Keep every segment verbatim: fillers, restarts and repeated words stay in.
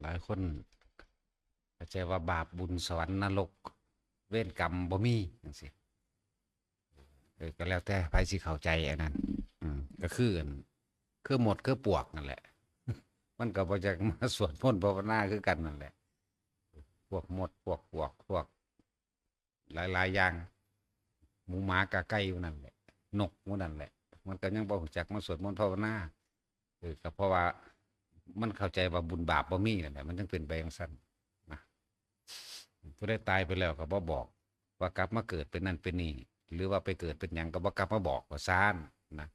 หลายคนเข้าใจว่าบาปบุญสวรรค์นรกเวรกรรมบ่มีจังซี่ เออ ก็แล้วแต่ไผสิเข้าใจอันนั้น อืม ก็คืออัน คือมดคือปลวกนั่นแหละ มันก็บ่จักมาสวดมนต์ภาวนาคือกันนั่นแหละ พวกมด พวกปลวก พวกหลายๆอย่าง หมูหมากาไก่อยู่นั่นแหละ นกหมู่นั่นแหละ มันก็ยังบ่รู้จักมาสวดมนต์ภาวนา เออ ก็เพราะว่ามันเข้าใจว่าบุญบาปบ่มีนั่นแหละ มันจึงเป็นไปจั่งซั้นนะ ผู้ใดตายไปแล้วก็บ่บอก ว่ากลับมาเกิดเป็นนั่นเป็นนี่ หรือว่าไปเกิดเป็นหยังก็บ่กลับมาบอกว่าซ่านนะ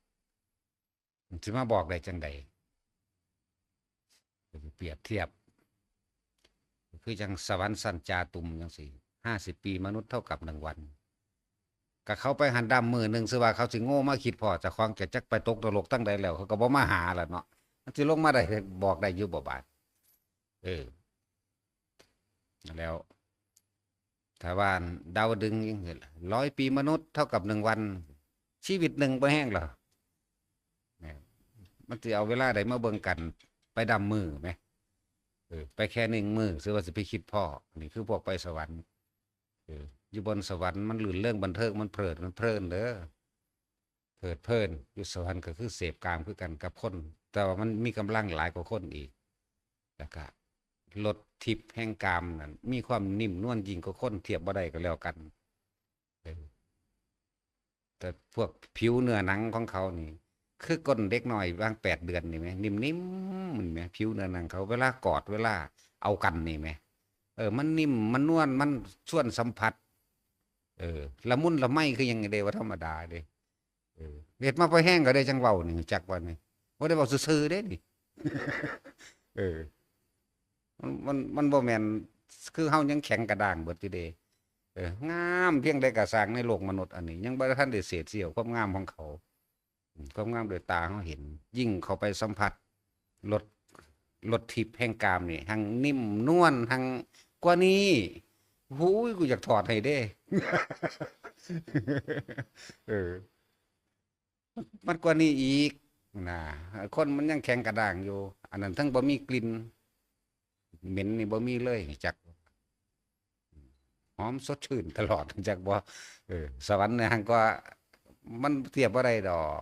มันสิมาบอกได้จั่งใด เปรียบเทียบ คือจั่งสวรรค์ชั้นจาตุมจั่งซี้ ห้าสิบปีมนุษย์เท่ากับหนึ่งวัน ก็เขาไปหั้นดำมื้อหนึ่ง ซื่อว่าเขาสิโง่มาคิดพ้อเจ้าของจะจักไปตกนรกทางใดแล้ว เขาก็บ่มาหาล่ะเนาะ มันสิลงมาได้บอกได้อยู่บ่บาด เออ แล้ว ถ้าว่าดาวดึงส์จั่งซี้ล่ะ ร้อยปีมนุษย์เท่ากับหนึ่งวัน ชีวิตหนึ่งบ่แฮงเหรอ แม่น มันสิเอาเวลาใดมาเบิ่งกัน ไปดำมื้อแหม เออ ไปแค่หนึ่งมื้อ ซื่อว่าสิไปคิดพ้อ นี่คือพวกไปสวรรค์ เออ อยู่บนสวรรค์มันรื่นเริงบันเทิง มันเพลิดมันเพลินเด้อ เพลิดเพลิน อยู่สวรรค์ก็คือเสพกามคือกันกับคน แต่ว่ามันมีกำลังหลายกว่าคนอีก แล้วก็รสทิพย์แห่งกามนั่นมีความนิ่มนวลยิ่งกว่าคน เทียบบ่ได้ก็แล้วกัน เออ แต่พวกผิวเนื้อหนังของเขานี่ คือก้นเด็กน้อยว่างแปดเดือนนี่แหม นิ่มๆ มันแหม ผิวเนื้อหนังเขา เวลากอด เวลาเอากันนี่แหม เออ มันนิ่ม มันนวล มันชวนสัมผัส เออ ละมุนละไมคือหยังเด้ ว่าธรรมดาเด้ เออ เฮ็ดมาพอแฮงก็ได้จั่งเว้านี่ จักว่านี่ บ่ได้เว้าซื่อๆ เด้นี่ เออ มัน มัน มันบ่แม่น คือเฮายังแข็งกระด้างเบิดอยู่เด้ เออ งามเพียงใดก็ซ่างในโลกมนุษย์อันนี้ ยังบ่ทันได้เศษเสี้ยวความงามของเขา อืม ความงามโดยตาเฮาเห็น ยิ่งเข้าไปสัมผัสรส รสทิพย์แห่งกามนี่ แฮ่งนิ่มนวล แฮ่งกว่านี้ หูย กูอยากถอดให้เด้ เออ มันกว่านี้อีกนะ คนมันยังแข็งกระด้างอยู่ อันนั้นทั้งบ่มีกลิ่นเหม็นนี่บ่มีเลย จัก หอมสดชื่นตลอด จักบ่ เออ สวรรค์เนี่ย แฮ่งกว่า มันเทียบบ่ได้ดอก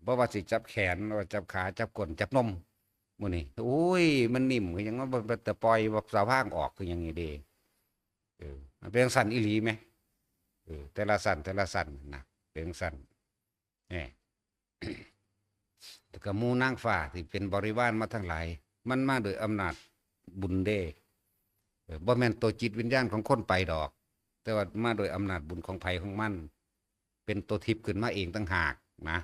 บ่ว่าสิจับแขน ว่าจับขา จับก้น จับนม มื้อนี้ โอ้ย มันนิ่มคือหยัง มันบ่เป็นตาปล่อย ว่าสะพางออกคือหยังนี่เด้ เออ มันเป็นจั่งซั้นอีหลีแหม เออ แต่ละชั้น แต่ละชั้นนะ เป็นจั่งซั้น แหม แล้วก็หมู่นางฟ้าที่เป็นบริวารมาทั้งหลาย มันมาโดยอำนาจบุญเด้ เออ บ่แม่นตัวจิตวิญญาณของคนไปดอก แต่ว่ามาโดยอำนาจบุญของไผของมัน เป็นตัวทิพย์ขึ้นมาเองต่างหากนะ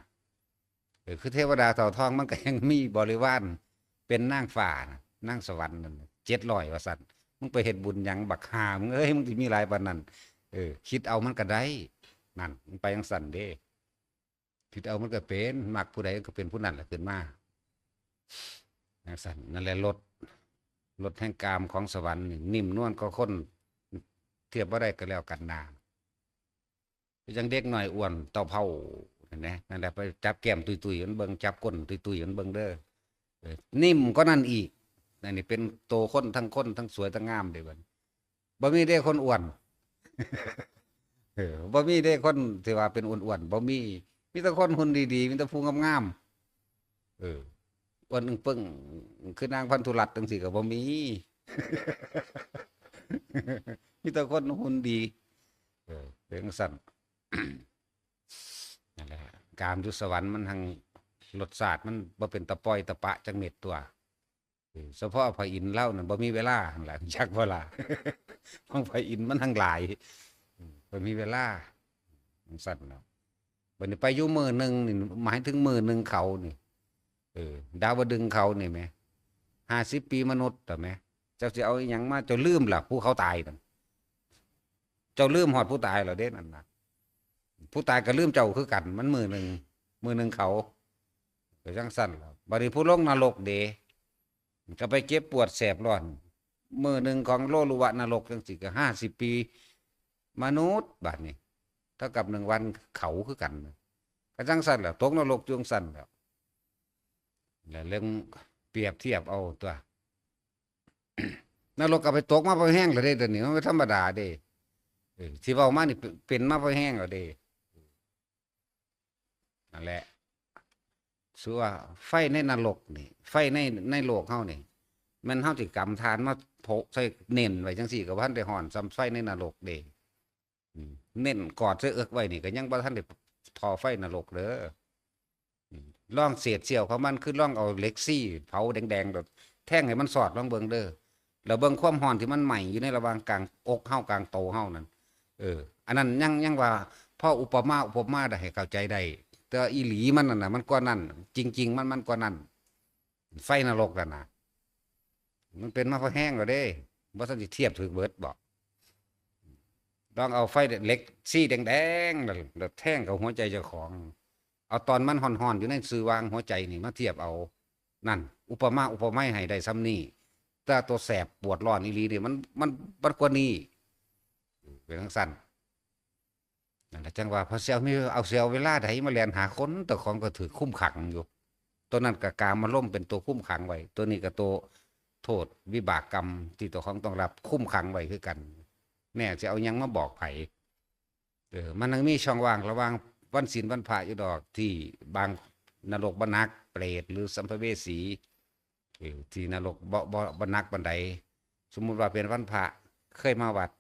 เออ คือเทวดาเต่าทองมันก็ยังมีบริวารเป็นนางฟ้านะ นางสวรรค์นั่นน่ะ เจ็ดร้อย ว่าซั่น มึงไปเฮ็ดบุญหยังบักห่ามึงเอ้ย มึงสิมีหลายปานนั้น เออ คิดเอามันก็ได้ นั่น มันไปจั่งซั้นเด้ คิดเอามันก็เป็น มักผู้ใดก็เป็นผู้นั้นแหละขึ้นมา จั่งซั้น นั่นแหละรส รสแห่งกามของสวรรค์นี่นิ่มนวลกว่าคน เทียบบ่ได้ก็แล้วกันนา คือจั่งเด็กน้อยอ้วนเต้าเผา นั่นแหละ นั่นแหละ ไปจับแก้มตุ้ยๆ มันเบิ่ง จับก้นตุ้ยๆ มันเบิ่งเด้อ เออ นิ่มกว่านั้นอีก นั่นนี่เป็นโตคนทั้งคนทั้งสวยทั้งงามเด้บัดนี้ บ่มีเด้คนอ้วน เออ บ่มีเด้คนที่ว่าเป็นอ้วนๆ บ่มี มีแต่คนหุ่นดีๆ มีแต่ผู้งามๆ เออ อ้วนอึ้งเปิ้ง คือนางพันธุรัตน์จั่งซี้ก็บ่มี มีแต่คนหุ่นดี เออ เป็นจั่งซั้น นั่นแหละ กามอยู่สวรรค์มันแฮ่ง รสชาติมันบ่เป็นตาปล่อยตาปะจักเม็ดตั่ว เออ เฉพาะพระอินทร์ลาวนั่นบ่มีเวลาหั่นล่ะ จักบ่ล่ะ ของพระอินทร์มันแฮ่งหลาย อืม บ่มีเวลา จั่งซั้นเนาะ บัดนี้ไปอยู่มื้อหนึ่งนี่ หมายถึงมื้อหนึ่งเขานี่ เออ ดาวดึงส์เขานี่แหม ห้าสิบปีมนุษย์แต่แหม เจ้าสิเอาอิหยังมา เจ้าลืมล่ะ ผู้เขาตายนั่น เจ้าลืมฮอดผู้ตายแล้วเด้นั่นน่ะ ผู้ตายก็ลืมเจ้าคือกัน มันมื้อหนึ่ง มื้อหนึ่งเขา ก็จั่งซั้นล่ะ บัดนี้ผู้ลงนรกเด้ ก็ไปเจ็บปวดแสบร้อน มื้อหนึ่งของโลลุวะนรกจั่งซี้ก็ห้าสิบปี มนุษย์ บัดนี้ เท่ากับหนึ่งวันเขาคือกัน ก็จั่งซั้นแหละ ตกนรกจั่งซั้นแหละ แล้วเรื่องเปรียบเทียบเอาตั๊ว นรกก็ไปตกมาพอแห้งแล้วเด้ เดี๋ยวนี้มันบ่ธรรมดาเด้ เออ ที่เว้ามานี่เป็น เป็นมาพอแห้งแล้วเด้ นั่นแหละ คือว่าไฟในนรกนี่ ไฟใน ในโลกเฮานี่ แม่นเฮาสิกำถ่านมาโพะใส่เน้นไว้จังซี่ ก็บ่ทันได้ฮ้อนส่ำไฟในนรกเด้ อืม เน้นกอดใส่เอิกไว้นี่ ก็ยังบ่ทันได้ถ่อไฟนรกเด้อ อืม ลองเศษเสี้ยวของมัน คือลองเอาเหล็กซี่เผาแดงๆ โลด แทงให้มันสอดลองเบิ่งเด้อ แล้วเบิ่งความร้อนที่มันไหม้อยู่ในระหว่างกลางอกเฮา กลางโตเฮานั่น เออ อันนั้นยัง ยังว่าพออุปมา อุปไมยได้ให้เข้าใจได้ แต่ว่าอีหลีมันนั่นน่ะ มันกว่านั้น จริงๆ มัน มันกว่านั้น ไฟนรกนั่นน่ะ มันเป็นมาพอแห้งแล้วเด้ บ่ทันสิเทียบถืกเบิดบ่ ลองเอาไฟเหล็กซี่แดงๆ แล้ว แล้วแทงเข้าหัวใจเจ้าของ เอาตอนมันฮ้อนๆ อยู่ในซื่อวางหัวใจนี่มาเทียบเอา นั่น อุปมา อุปไมยให้ได้ส่ำนี้ แต่ตัวแสบปวดร้อนอีหลีนี่ มัน มัน มันกว่านี้ เป็นจั่งซั้น นั่นแหละ จั่งว่าพอสิเอามี เอา สิเอาเวลาใดมาแล่นหาคน เจ้าของก็ถืกคุมขังอยู่ ตัวนั้นก็กามารมณ์เป็นตัวคุมขังไว้ ตัวนี้ก็ตัวโทษวิบากกรรมที่เจ้าของต้องรับคุมขังไว้คือกัน แน่สิเอาหยังมาบอกไผ เออ มันยังมีช่องว่างระหว่างวันศีลวันพระอยู่ดอก ที่บางนรกบ่หนัก เปรตหรือสัมภเวสี เออ ที่นรกบ่ บ่ บ่หนักปานใด สมมุติว่าเป็นวันพระ เคยมาวัด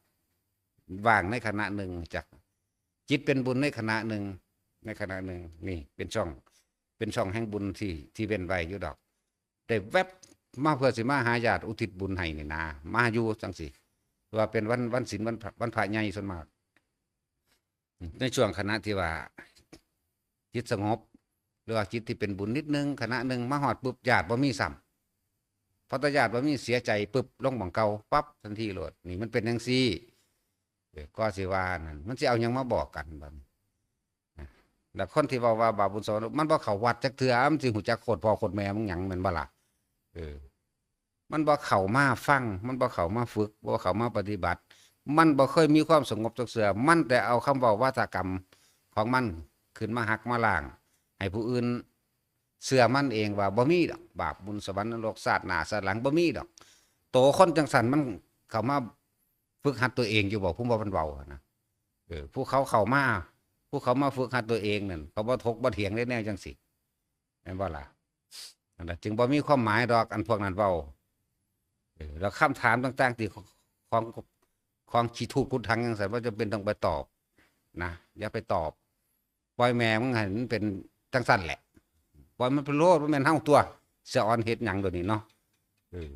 ว่างในขณะหนึ่ง จักจิตเป็นบุญในขณะหนึ่ง ในขณะหนึ่ง นี่เป็นช่อง เป็นช่องแห่งบุญที่ ที่เว้นไว้อยู่ดอก ได้แวบมาเพื่อสิมาหาญาติอุทิศบุญให้นี่นะ มาอยู่จั่งซี้ ว่าเป็นวัน วันศีลวันพระ วันพระใหญ่ส่วนมาก ในช่วงขณะที่ว่าจิตสงบ หรือว่าจิตที่เป็นบุญนิดนึง ขณะหนึ่งมาฮอดปุ๊บ ญาติบ่มีซ้ำ พอแต่ญาติบ่มี เสียใจปุ๊บ ลงหม่องเก่าปั๊บทันทีโลด นี่มันเป็นจั่งซี้ เออ ก็สิว่านั่น มันสิเอาหยังมาบอกกันบัดนี้ นะ แล้วคนที่เว้าว่าบาปบุญสวรรค์นรก มันบ่เข้าวัดจักเทื่อ มันสิฮู้จักโคตรพ่อโคตรแม่มึงหยัง แม่นบ่ล่ะ เออ มันบ่เข้ามาฟัง มันบ่เข้ามาฝึก บ่เข้ามาปฏิบัติ มันบ่เคยมีความสงบจักเทื่อ มันแต่เอาคำเว้าวาทกรรมของมันขึ้นมาหักมาล้าง ให้ผู้อื่นเชื่อมันเองว่าบ่มีดอก บาปบุญสวรรค์นรก ชาติหน้าชาติหลังบ่มีดอก โตคนจั่งซั้นมันเข้ามาฝึกหัดตัวเองอยู่บ่ ผมว่ามันเว้าหั้นนะ เออ ผู้เขาเข้ามา ผู้เขามาฝึกหัดตัวเองนั่น เขาบ่ถกบ่เถียงได้แนวจั่งซี้ แม่นบ่ล่ะ นั่นล่ะ จึงบ่มีความหมายดอก อันพวกนั้นเว้า เออ แล้วคำถามต่างๆ ที่ของ ของขี้ทูดขุดถังจั่งซั้น บ่จำเป็นต้องไปตอบนะ อย่าไปตอบ ปล่อยแม่มึงให้มันเป็นจั่งซั้นแหละ ปล่อยมันไปโลด บ่แม่นเฮาตั๊ว สะออนเฮ็ดหยังเดี๋ยวนี้เนาะ เออ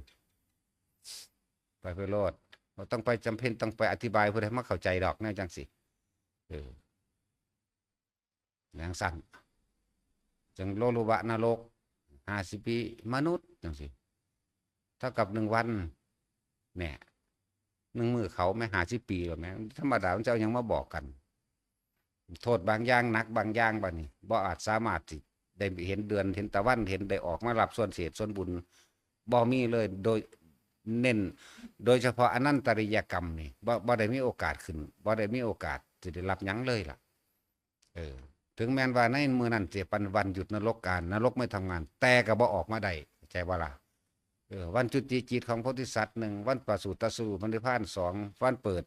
ปล่อยไปโลด บ่ต้องไปจำเป็นต้องไปอธิบายผู้ใดมาเข้าใจดอก แนวจั่งซี้ เออ จั่งซั้น จั่งโลลุวะนรก ห้าสิบปี มนุษย์จั่งซี้ เท่ากับหนึ่งวัน แหน่ หนึ่งมื้อเขาแม่ ห้าสิบปีแล้วแม่ ธรรมดามันจะเอาหยังมาบอกกัน โทษบางอย่างหนักบางอย่างบัดนี้ บ่อาจสามารถสิได้เห็นเดือน เห็นตะวัน เห็นได้ออกมารับส่วนเศษส่วนบุญ บ่มีเลย โดยเน้น โดยเฉพาะอนันตริยกรรมนี่ บ่ บ่ได้มีโอกาสขึ้น บ่ได้มีโอกาสสิได้รับหยังเลยล่ะ เออ ถึงแม้นว่าในมื้อนั้นสิเป็นวันหยุดนรกการ นรกไม่ทำงาน แต่ก็บ่ออกมาได้ เข้าใจบ่ล่ะ เออ วันจุติจิตของโพธิสัตว์หนึ่ง วันประสูติตรัสรู้ปรินิพพานสอง วันเปิด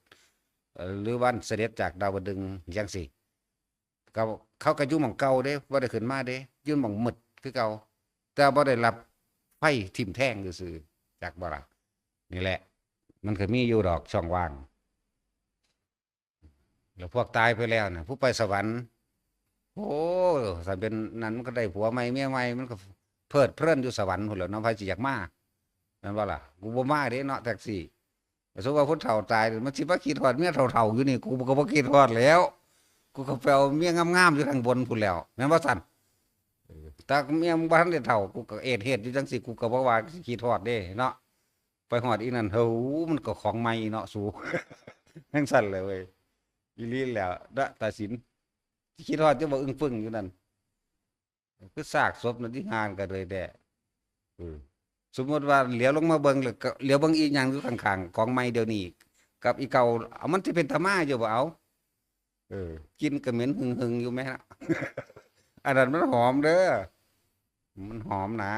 เอ่อ หรือวันเสด็จจากดาวดึงส์จั่งซี้ ก็ เขาก็อยู่หม่องเก่าเด้ บ่ได้ขึ้นมาเด้ อยู่หม่องมืดคือเก่า แต่บ่ได้รับไฟทิ่มแทงซื่อๆ จักบ่ล่ะ นี่แหละ มันก็มีอยู่ดอกช่องว่าง แล้วพวกตายไปแล้วน่ะ ผู้ไปสวรรค์ โอ้ ถ้าเป็นนั้นมันก็ได้ผัวใหม่เมียใหม่ มันก็เพลิดเพลินอยู่สวรรค์พู้นแหล้วเนาะ ไผสิอยากมา แม่นบ่ล่ะ กูบ่มาเด้เนาะ แท็กซี่ สมมุติว่าผู้เฒ่าตาย มันสิมาคิดฮอดเมียเฒ่าๆอยู่นี่ กูก็บ่คิดฮอดแล้ว กูก็ไปเอาเมียงามๆอยู่ทางบนพู้นแหล้ว แม่นบ่ซั่น เออ แต่เมียมึงบ่ทันได้เฒ่า กูก็เอดเฮ็ดอยู่จั่งซี้ กูก็บ่ว่าสิคิดฮอดเด้เนาะ ไปฮอดอีนั่น โห มันก็ของใหม่เนาะสู จั่งซั้นแหละเว้ย อีหลีแหล้ว นะ ตาสิน สิคิดฮอดอยู่บ่ อึ้งปึ้งอยู่นั่น คือซากศพนั่นที่งานกันเลยแท้ เออ สมมุติว่าเหลียวลงมาเบิ่ง แล้วก็เหลียวเบิ่งอีหยังอยู่ข้างๆ ของใหม่เดี๋ยวนี้ กับอีเก่า เอา มันสิเป็นตามาอยู่บ่ เอา เออ กลิ่นก็เหม็นหึ่งๆอยู่แม่นะ อันนั้นมันหอมเด้อ มันหอมนะ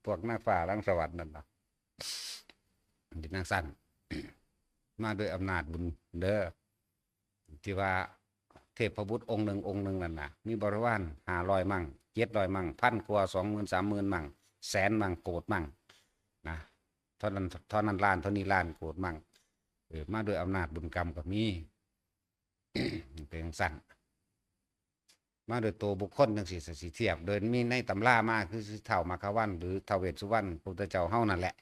พวกนางฟ้าหลังสวรรค์นั่นน่ะ เป็นจั่งซั้น มาด้วยอำนาจบุญเด้อ ที่ว่าเทพบุตรองค์หนึ่งองค์หนึ่งนั่นน่ะ มีบริวารห้าร้อยมัง เจ็ดร้อยมัง พันกว่า สองหมื่น สามหมื่นมัง แสนมัง โกดมัง นะ เท่านั้น เท่านั้นล้าน เท่านี้ล้าน โกดมัง เออ มาด้วยอำนาจบุญกรรมก็มี เป็นจั่งซั้น มาโดยตัวบุคคลจั่งซี้ สิเทียบ โดยมีในตำรามา คือท้าวมัคควัน หรือท้าวเวสสุวรรณ พระพุทธเจ้าเฮานั่นแหละ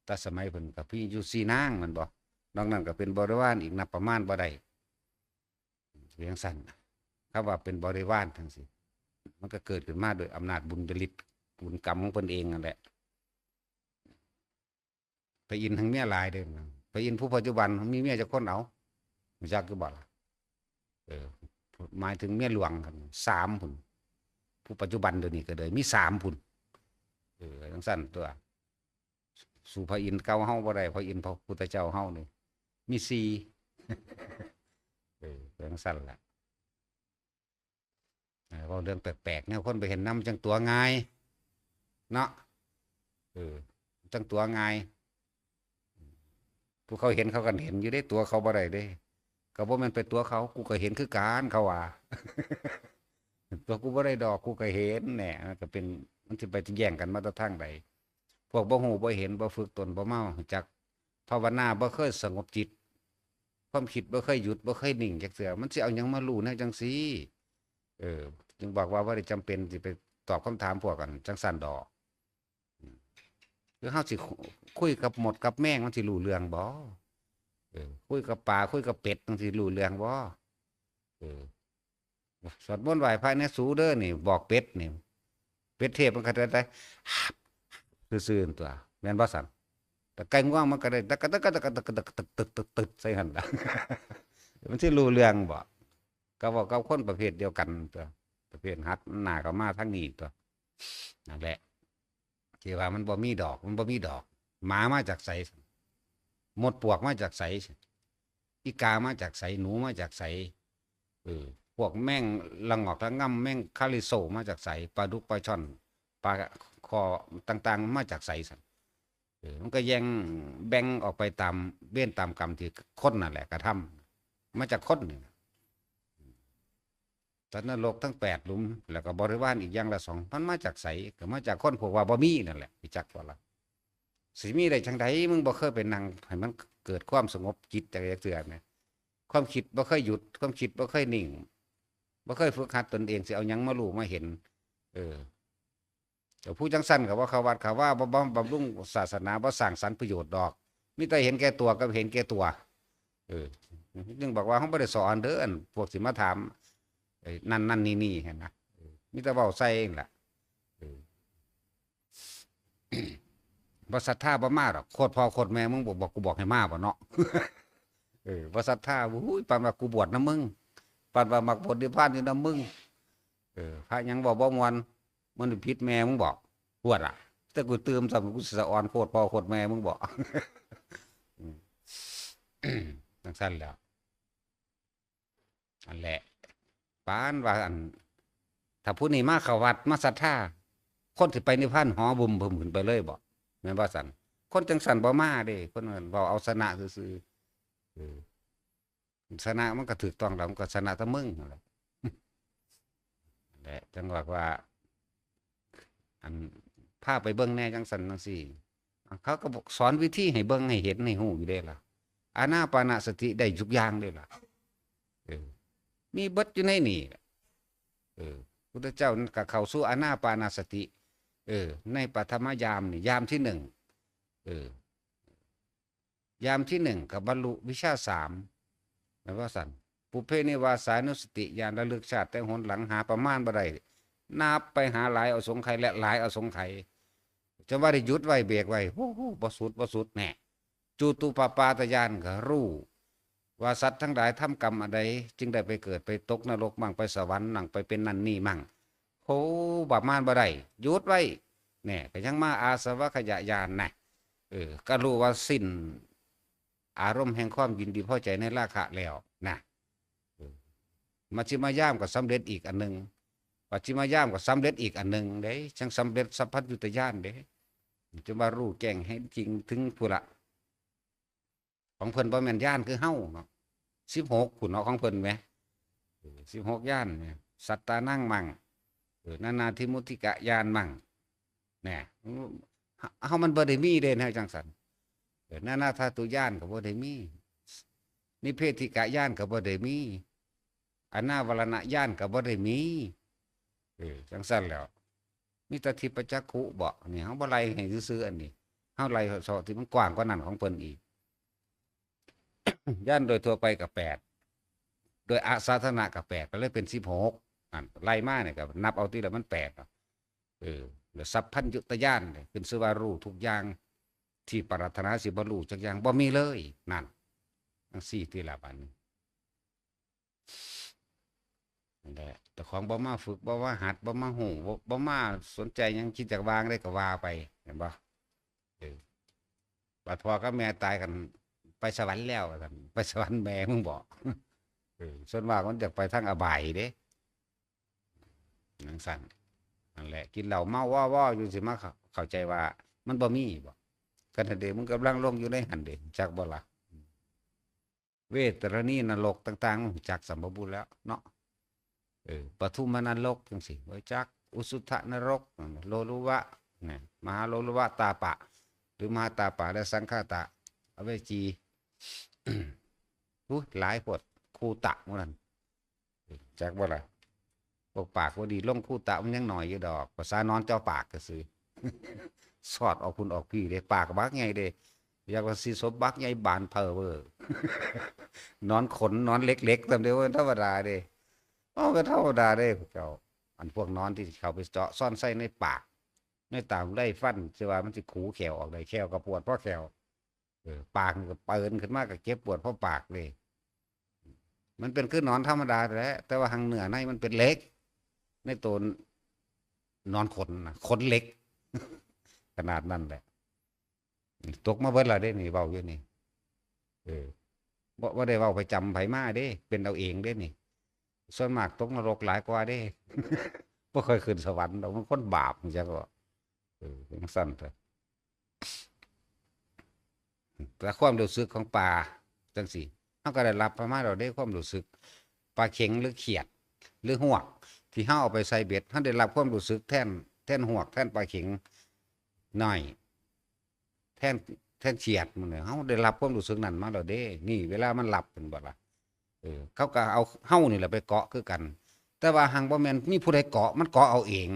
แต่สมัยเพิ่นก็มีอยู่สี่นางแม่นบ่ นอกนั้นก็เป็นบริวารอีกนับประมาณบ่ได้ เป็นจั่งซั้น คำว่าเป็นบริวารจั่งซี้ มันก็เกิดขึ้นมาโดยอำนาจบุญญาฤทธิ์ บุญกรรมของเพิ่นเองนั่นแหละ พระอินทร์ทั้งเมียหลายเด้อ พระอินทร์ผู้ปัจจุบันมีเมียจักคน เอา รู้จักอยู่บ่ล่ะ เออ หมายถึงเมียหลวงครับ สามพุ้น ผู้ปัจจุบันเดี๋ยวนี้ก็เลยมีสามพุ้น เออ จั่งซั้นตัว สู้พระอินทร์เก่าเฮาบ่ได้ พระอินทร์พระพุทธเจ้าเฮานี่มีสี่ เออ จั่งซั้นล่ะ เออ เว้าเรื่องแปลกๆ แนวคนไปเห็นนำจั่งตั๋วง่าย เนาะ เออ จั่งตั๋วง่าย ผู้เขาเห็นเขาก็เห็นอยู่เด้ ตั๋วเขาบ่ได้เด้ ก็บ่แม่นไปตั๋วเขา กูก็เห็นคือกัน เขาว่า ตั๋วกูบ่ได้ดอก กูก็เห็นแหน่ มันก็เป็น มันสิไปแย่งกันมาแต่ทางใด พวกบ่ฮู้บ่เห็น บ่ฝึกตน บ่มารู้จักภาวนา บ่เคยสงบจิต ความคิดบ่เคยหยุด บ่เคยนิ่งจักเทื่อ มันสิเอาหยังมารู้แนวจั่งซี้ เออ จึงบอกว่าบ่ได้จำเป็นสิไปตอบคำถามพวกกันจั่งซั้นดอก อืม คือเฮาสิคุยกับมดกับแมง มันสิรู้เรื่องบ่ เออ คุยกับปลา คุยกับเป็ด มันสิรู้เรื่องบ่ เออ สวดมนต์ไหว้พระเนี่ยสูเด้อนี่ บอกเป็ดนี่ เป็ดเทพมันก็ได้ ได้ ซื่อๆ ตัว แม่นบ่ซั่น แต่ไก่งวงมันก็ได้ ตักกะตักกะตักกะตักกะตักตึกตึกตึกตึกใส่หั่นล่ะ มันสิรู้เรื่องบ่ ก็เว้ากับคนประเภทเดียวกันตัว ประเภทหันหน้าเข้ามาทางนี้ตัว นั่นแหละ ที่ว่ามันบ่มีดอก มันบ่มีดอก หมามาจากไส มดปลวกมาจากไส อีกามาจากไส หนูมาจากไส เออ พวกแมงละงอกละง่ำ แมงคาริโซมาจากไส ปลาดุกปลาช่อน ปลาคอต่างๆ มาจากไสซั่น เออ มันก็แยงแบ่งออกไปตามเวรตามกรรมที่คนนั่นแหละกระทำ มาจากคนนี่นะ สัตว์นรกทั้งแปดหลุม แล้วก็บริวารอีกอย่างละสอง มันมาจากไส ก็มาจากคนพวกว่าบ่มีนั่นแหละ รู้จักบ่ล่ะ สิมีได้จั่งใด มึงบ่เคยไปนั่งให้มันเกิดความสงบจิตจักเทื่อแหม ความคิดบ่เคยหยุด ความคิดบ่เคยนิ่ง บ่เคยฝึกหัดตนเอง สิเอาหยังมารู้มาเห็น เออ แต่ผู้จั่งซั้นก็บ่เข้าวัดเข้าวา บ่ บ่บำรุงศาสนา บ่สร้างสรรค์ประโยชน์ดอก มีแต่เห็นแก่ตัวกับเห็นแก่ตัว เออ จึงบอกว่าเฮาบ่ได้สอนเด้อ อันพวกสิมาถาม ไอ้นั่นนั่นนี่นี่หั้นนะ เออ มีแต่เว้าใส่นั่นล่ะ เออ บ่ศรัทธาบ่มาดอก โคตรพ่อโคตรแม่มึงบอก บอกกูบอกให้มาบ่เนาะ เออ บ่ศรัทธา อุ้ย ปานว่ากูบวชนำมึง ปานว่ามักผลนิพพานอยู่นำมึง เออ พระหยังเว้าบ่ม่วน มันผิดแม่มึงบอก บวชอะ แต่กูตื่มซ้ำ กูสิสะออนโคตรพ่อโคตรแม่มึงบอก อืม จั่งซั้นแหล้ว อันแหละ ปานว่าอัน ถ้าผู้นี้มาเข้าวัดมาศรัทธา คนสิไปนิพพานหอบึมบึมขึ้นไปเลยบ่ แม่นบ่ซั่น คนจั่งซั้นบ่มาเด้ คนนั้นเว้าเอาชนะซื่อๆ เออ ชนะมันก็ถูกต้องแล้ว มันก็ชนะแต่มึงนั่นแหละ แหละ จั่งว่าว่า อัน พาไปเบิ่งแหน่จั่งซั้นจั่งซี้ เขาก็บอกสอนวิธีให้เบิ่งให้เห็นให้ฮู้อยู่เด้ล่ะ อานาปานสติได้ทุกอย่างเด้ล่ะ เออ มีเบิดอยู่ในนี่ล่ะ เออ พุทธเจ้านั้นก็เข้าสู่อานาปานสติ เออ ในปฐมยามนี่ ยามที่หนึ่ง เออ ยามที่หนึ่งก็บรรลุวิชาสาม แม่นบ่ซั่น ปุพเพนิวาสานุสติญาณ ระลึกชาติแต่หนหลัง หาประมาณบ่ได้ นับไปหาหลายอสงไขยและหลายอสงไขย จนว่าได้หยุดไว้เบรกไว้ โอ้โห บ่สุด บ่สุดแน่ จูตุปปาตญาณก็รู้ ว่าสัตว์ทั้งหลายทำกรรมอันใด จึงได้ไปเกิดไปตกนรกมั่ง ไปสวรรค์มั่ง ไปเป็นนั่นนี่มั่ง โห ประมาณบ่ได้ หยุดไว้ แน่ ก็ยังมาอาสวัคคยญาณนะ เออ ก็รู้ว่าสิ้นอารมณ์แห่งความยินดีพอใจในราคะแล้วนะ เออ มัชฌิมยามก็สำเร็จอีกอันหนึ่ง ปัจฉิมยามก็สำเร็จอีกอันหนึ่งเด้ จั่งสำเร็จสัพพัญญุตญาณเด้ จั่งว่ารู้แจ้งเห็นจริงถึงพุ้นละ ของเพิ่นบ่แม่นญาณคือเฮาเนาะ สิบหก พุ้นเนาะ ของเพิ่นแหม เออ สิบหก ญาณแหม สัตตานังมัง เออ นานาทิมุติกะญาณมัง แหน่ เฮามันบ่ได้มีเด้แนวจั่งซั้น เออ นานาธาตุญาณก็บ่ได้มี นิพเพธิกะญาณก็บ่ได้มี อนาวรณญาณก็บ่ได้มี เออ จั่งซั้นแหล้ว มีแต่ทิพยจักขุบ่ นี่เฮาบ่ไล่ให้ซื่อๆ อันนี้ เฮาไล่เฉพาะที่มันกว้างกว่านั้นของเพิ่นอีก ญาณโดยทั่วไปก็แปด โดยอาสาธารณะก็แปด ก็เลยเป็น สิบหก นั่น ไล่มาเนี่ยก็นับเอาทีละมันแปดเนาะ เออ แล้วสัพพัญญุตญาณเนี่ย ขึ้นชื่อว่ารู้ทุกอย่าง ที่ปรารถนาสิบ่รู้จักอย่าง บ่มีเลย นั่น จั่งซี้ทีละบัดนี้ นั่นแหละ เจ้าของบ่มาฝึก บ่มาหัด บ่มาฮู้ บ่ บ่มาสนใจหยัง คิดอยากวางได้ก็ว่าไป เห็นบ่ เออ บัดพ่อกับแม่ตายกัน ไปสวรรค์แล้วว่าซั่น ไปสวรรค์แม่มึงบอก เออ ส่วนมากมันอยากไปทางอบายเด้ จั่งซั้น นั่นแหละ กินเหล้าเมาว่อๆ อยู่สิมาเข้า เข้าใจว่ามันบ่มีบ่ กันหั้นเด้ มึงกำลังลงอยู่ในหั้นเด้ จักบ่ล่ะ เวตรณีนรกต่างๆ มึงจักสำบ่บุญแล้วเนาะ เออ ปทุมนรกจั่งซี้ บ่จัก อุสุทนรก โลลุวะ นะ มหาโลลุวะตาปะ หรือมหาตาปะและสังคาตะ อเวจี อุ๊ย หลายโพด คูตะหมู่นั้น จักบ่ล่ะ พวกปากบ่ดีลงคูตะมันยังน้อยอยู่ดอก ภาษานอนเจาะปากซื่อๆ สอดออกพุ้นออกพี้เด้ ปากบักใหญ่เด้ อยากว่าสิสมบักใหญ่บานเผอเวอร์ นอนขนนอนเหล็กๆ ซำเด้ บ่ธรรมดาเด้ เอ้า บ่ธรรมดาเด้พวกเจ้า อันพวกนอนที่เข้าไปเจาะซ่อนไส้ในปาก ในตาหูไล่ฟัน สิว่ามันสิขูแข้วออกได้ แข้วก็ปวดพอแข้ว เออ ปากมันก็เปินขึ้นมาก็เจ็บปวดเพราะปากเลย มันเป็นคือหนอนธรรมดาแหละ แต่ว่าหั้งเนื้อในมันเป็นเหล็ก ในตัวหนอนขนนะ ขนเหล็ก ขนาดนั้นแหละ ตกมาเบิดแล้วเด้นี่ เว้าอยู่นี่ เออ บ่ บ่ได้เว้าไปจำไผมาเด้ เป็นเอาเองเด้นี่ ส่วนมากตกนรกหลายกว่าเด้ บ่ค่อยขึ้นสวรรค์ดอก มันคนบาปจั่งซี้ก็ เออ จั่งซั้นเถาะ แต่ความรู้สึกของปลาจั่งซี้ เฮาก็ได้รับประมาณเราได้ความรู้สึก ปลาเข็งหรือเขียด หรือฮวก ที่เฮาเอาไปใส่เบ็ด เฮาได้รับความรู้สึกแทน แทนฮวก แทนปลาเข็งน้อย แทน แทนเขียดหมู่นี้ เฮาได้รับความรู้สึกนั้นมาแล้วเด้ นี่เวลามันหลับ เห็นบ่ล่ะ เออ เขาก็เอาเฮานี่แหละไปเกาะคือกัน แต่ว่าหั้งบ่แม่นมีผู้ใดเกาะ มันเกาะเอาเอง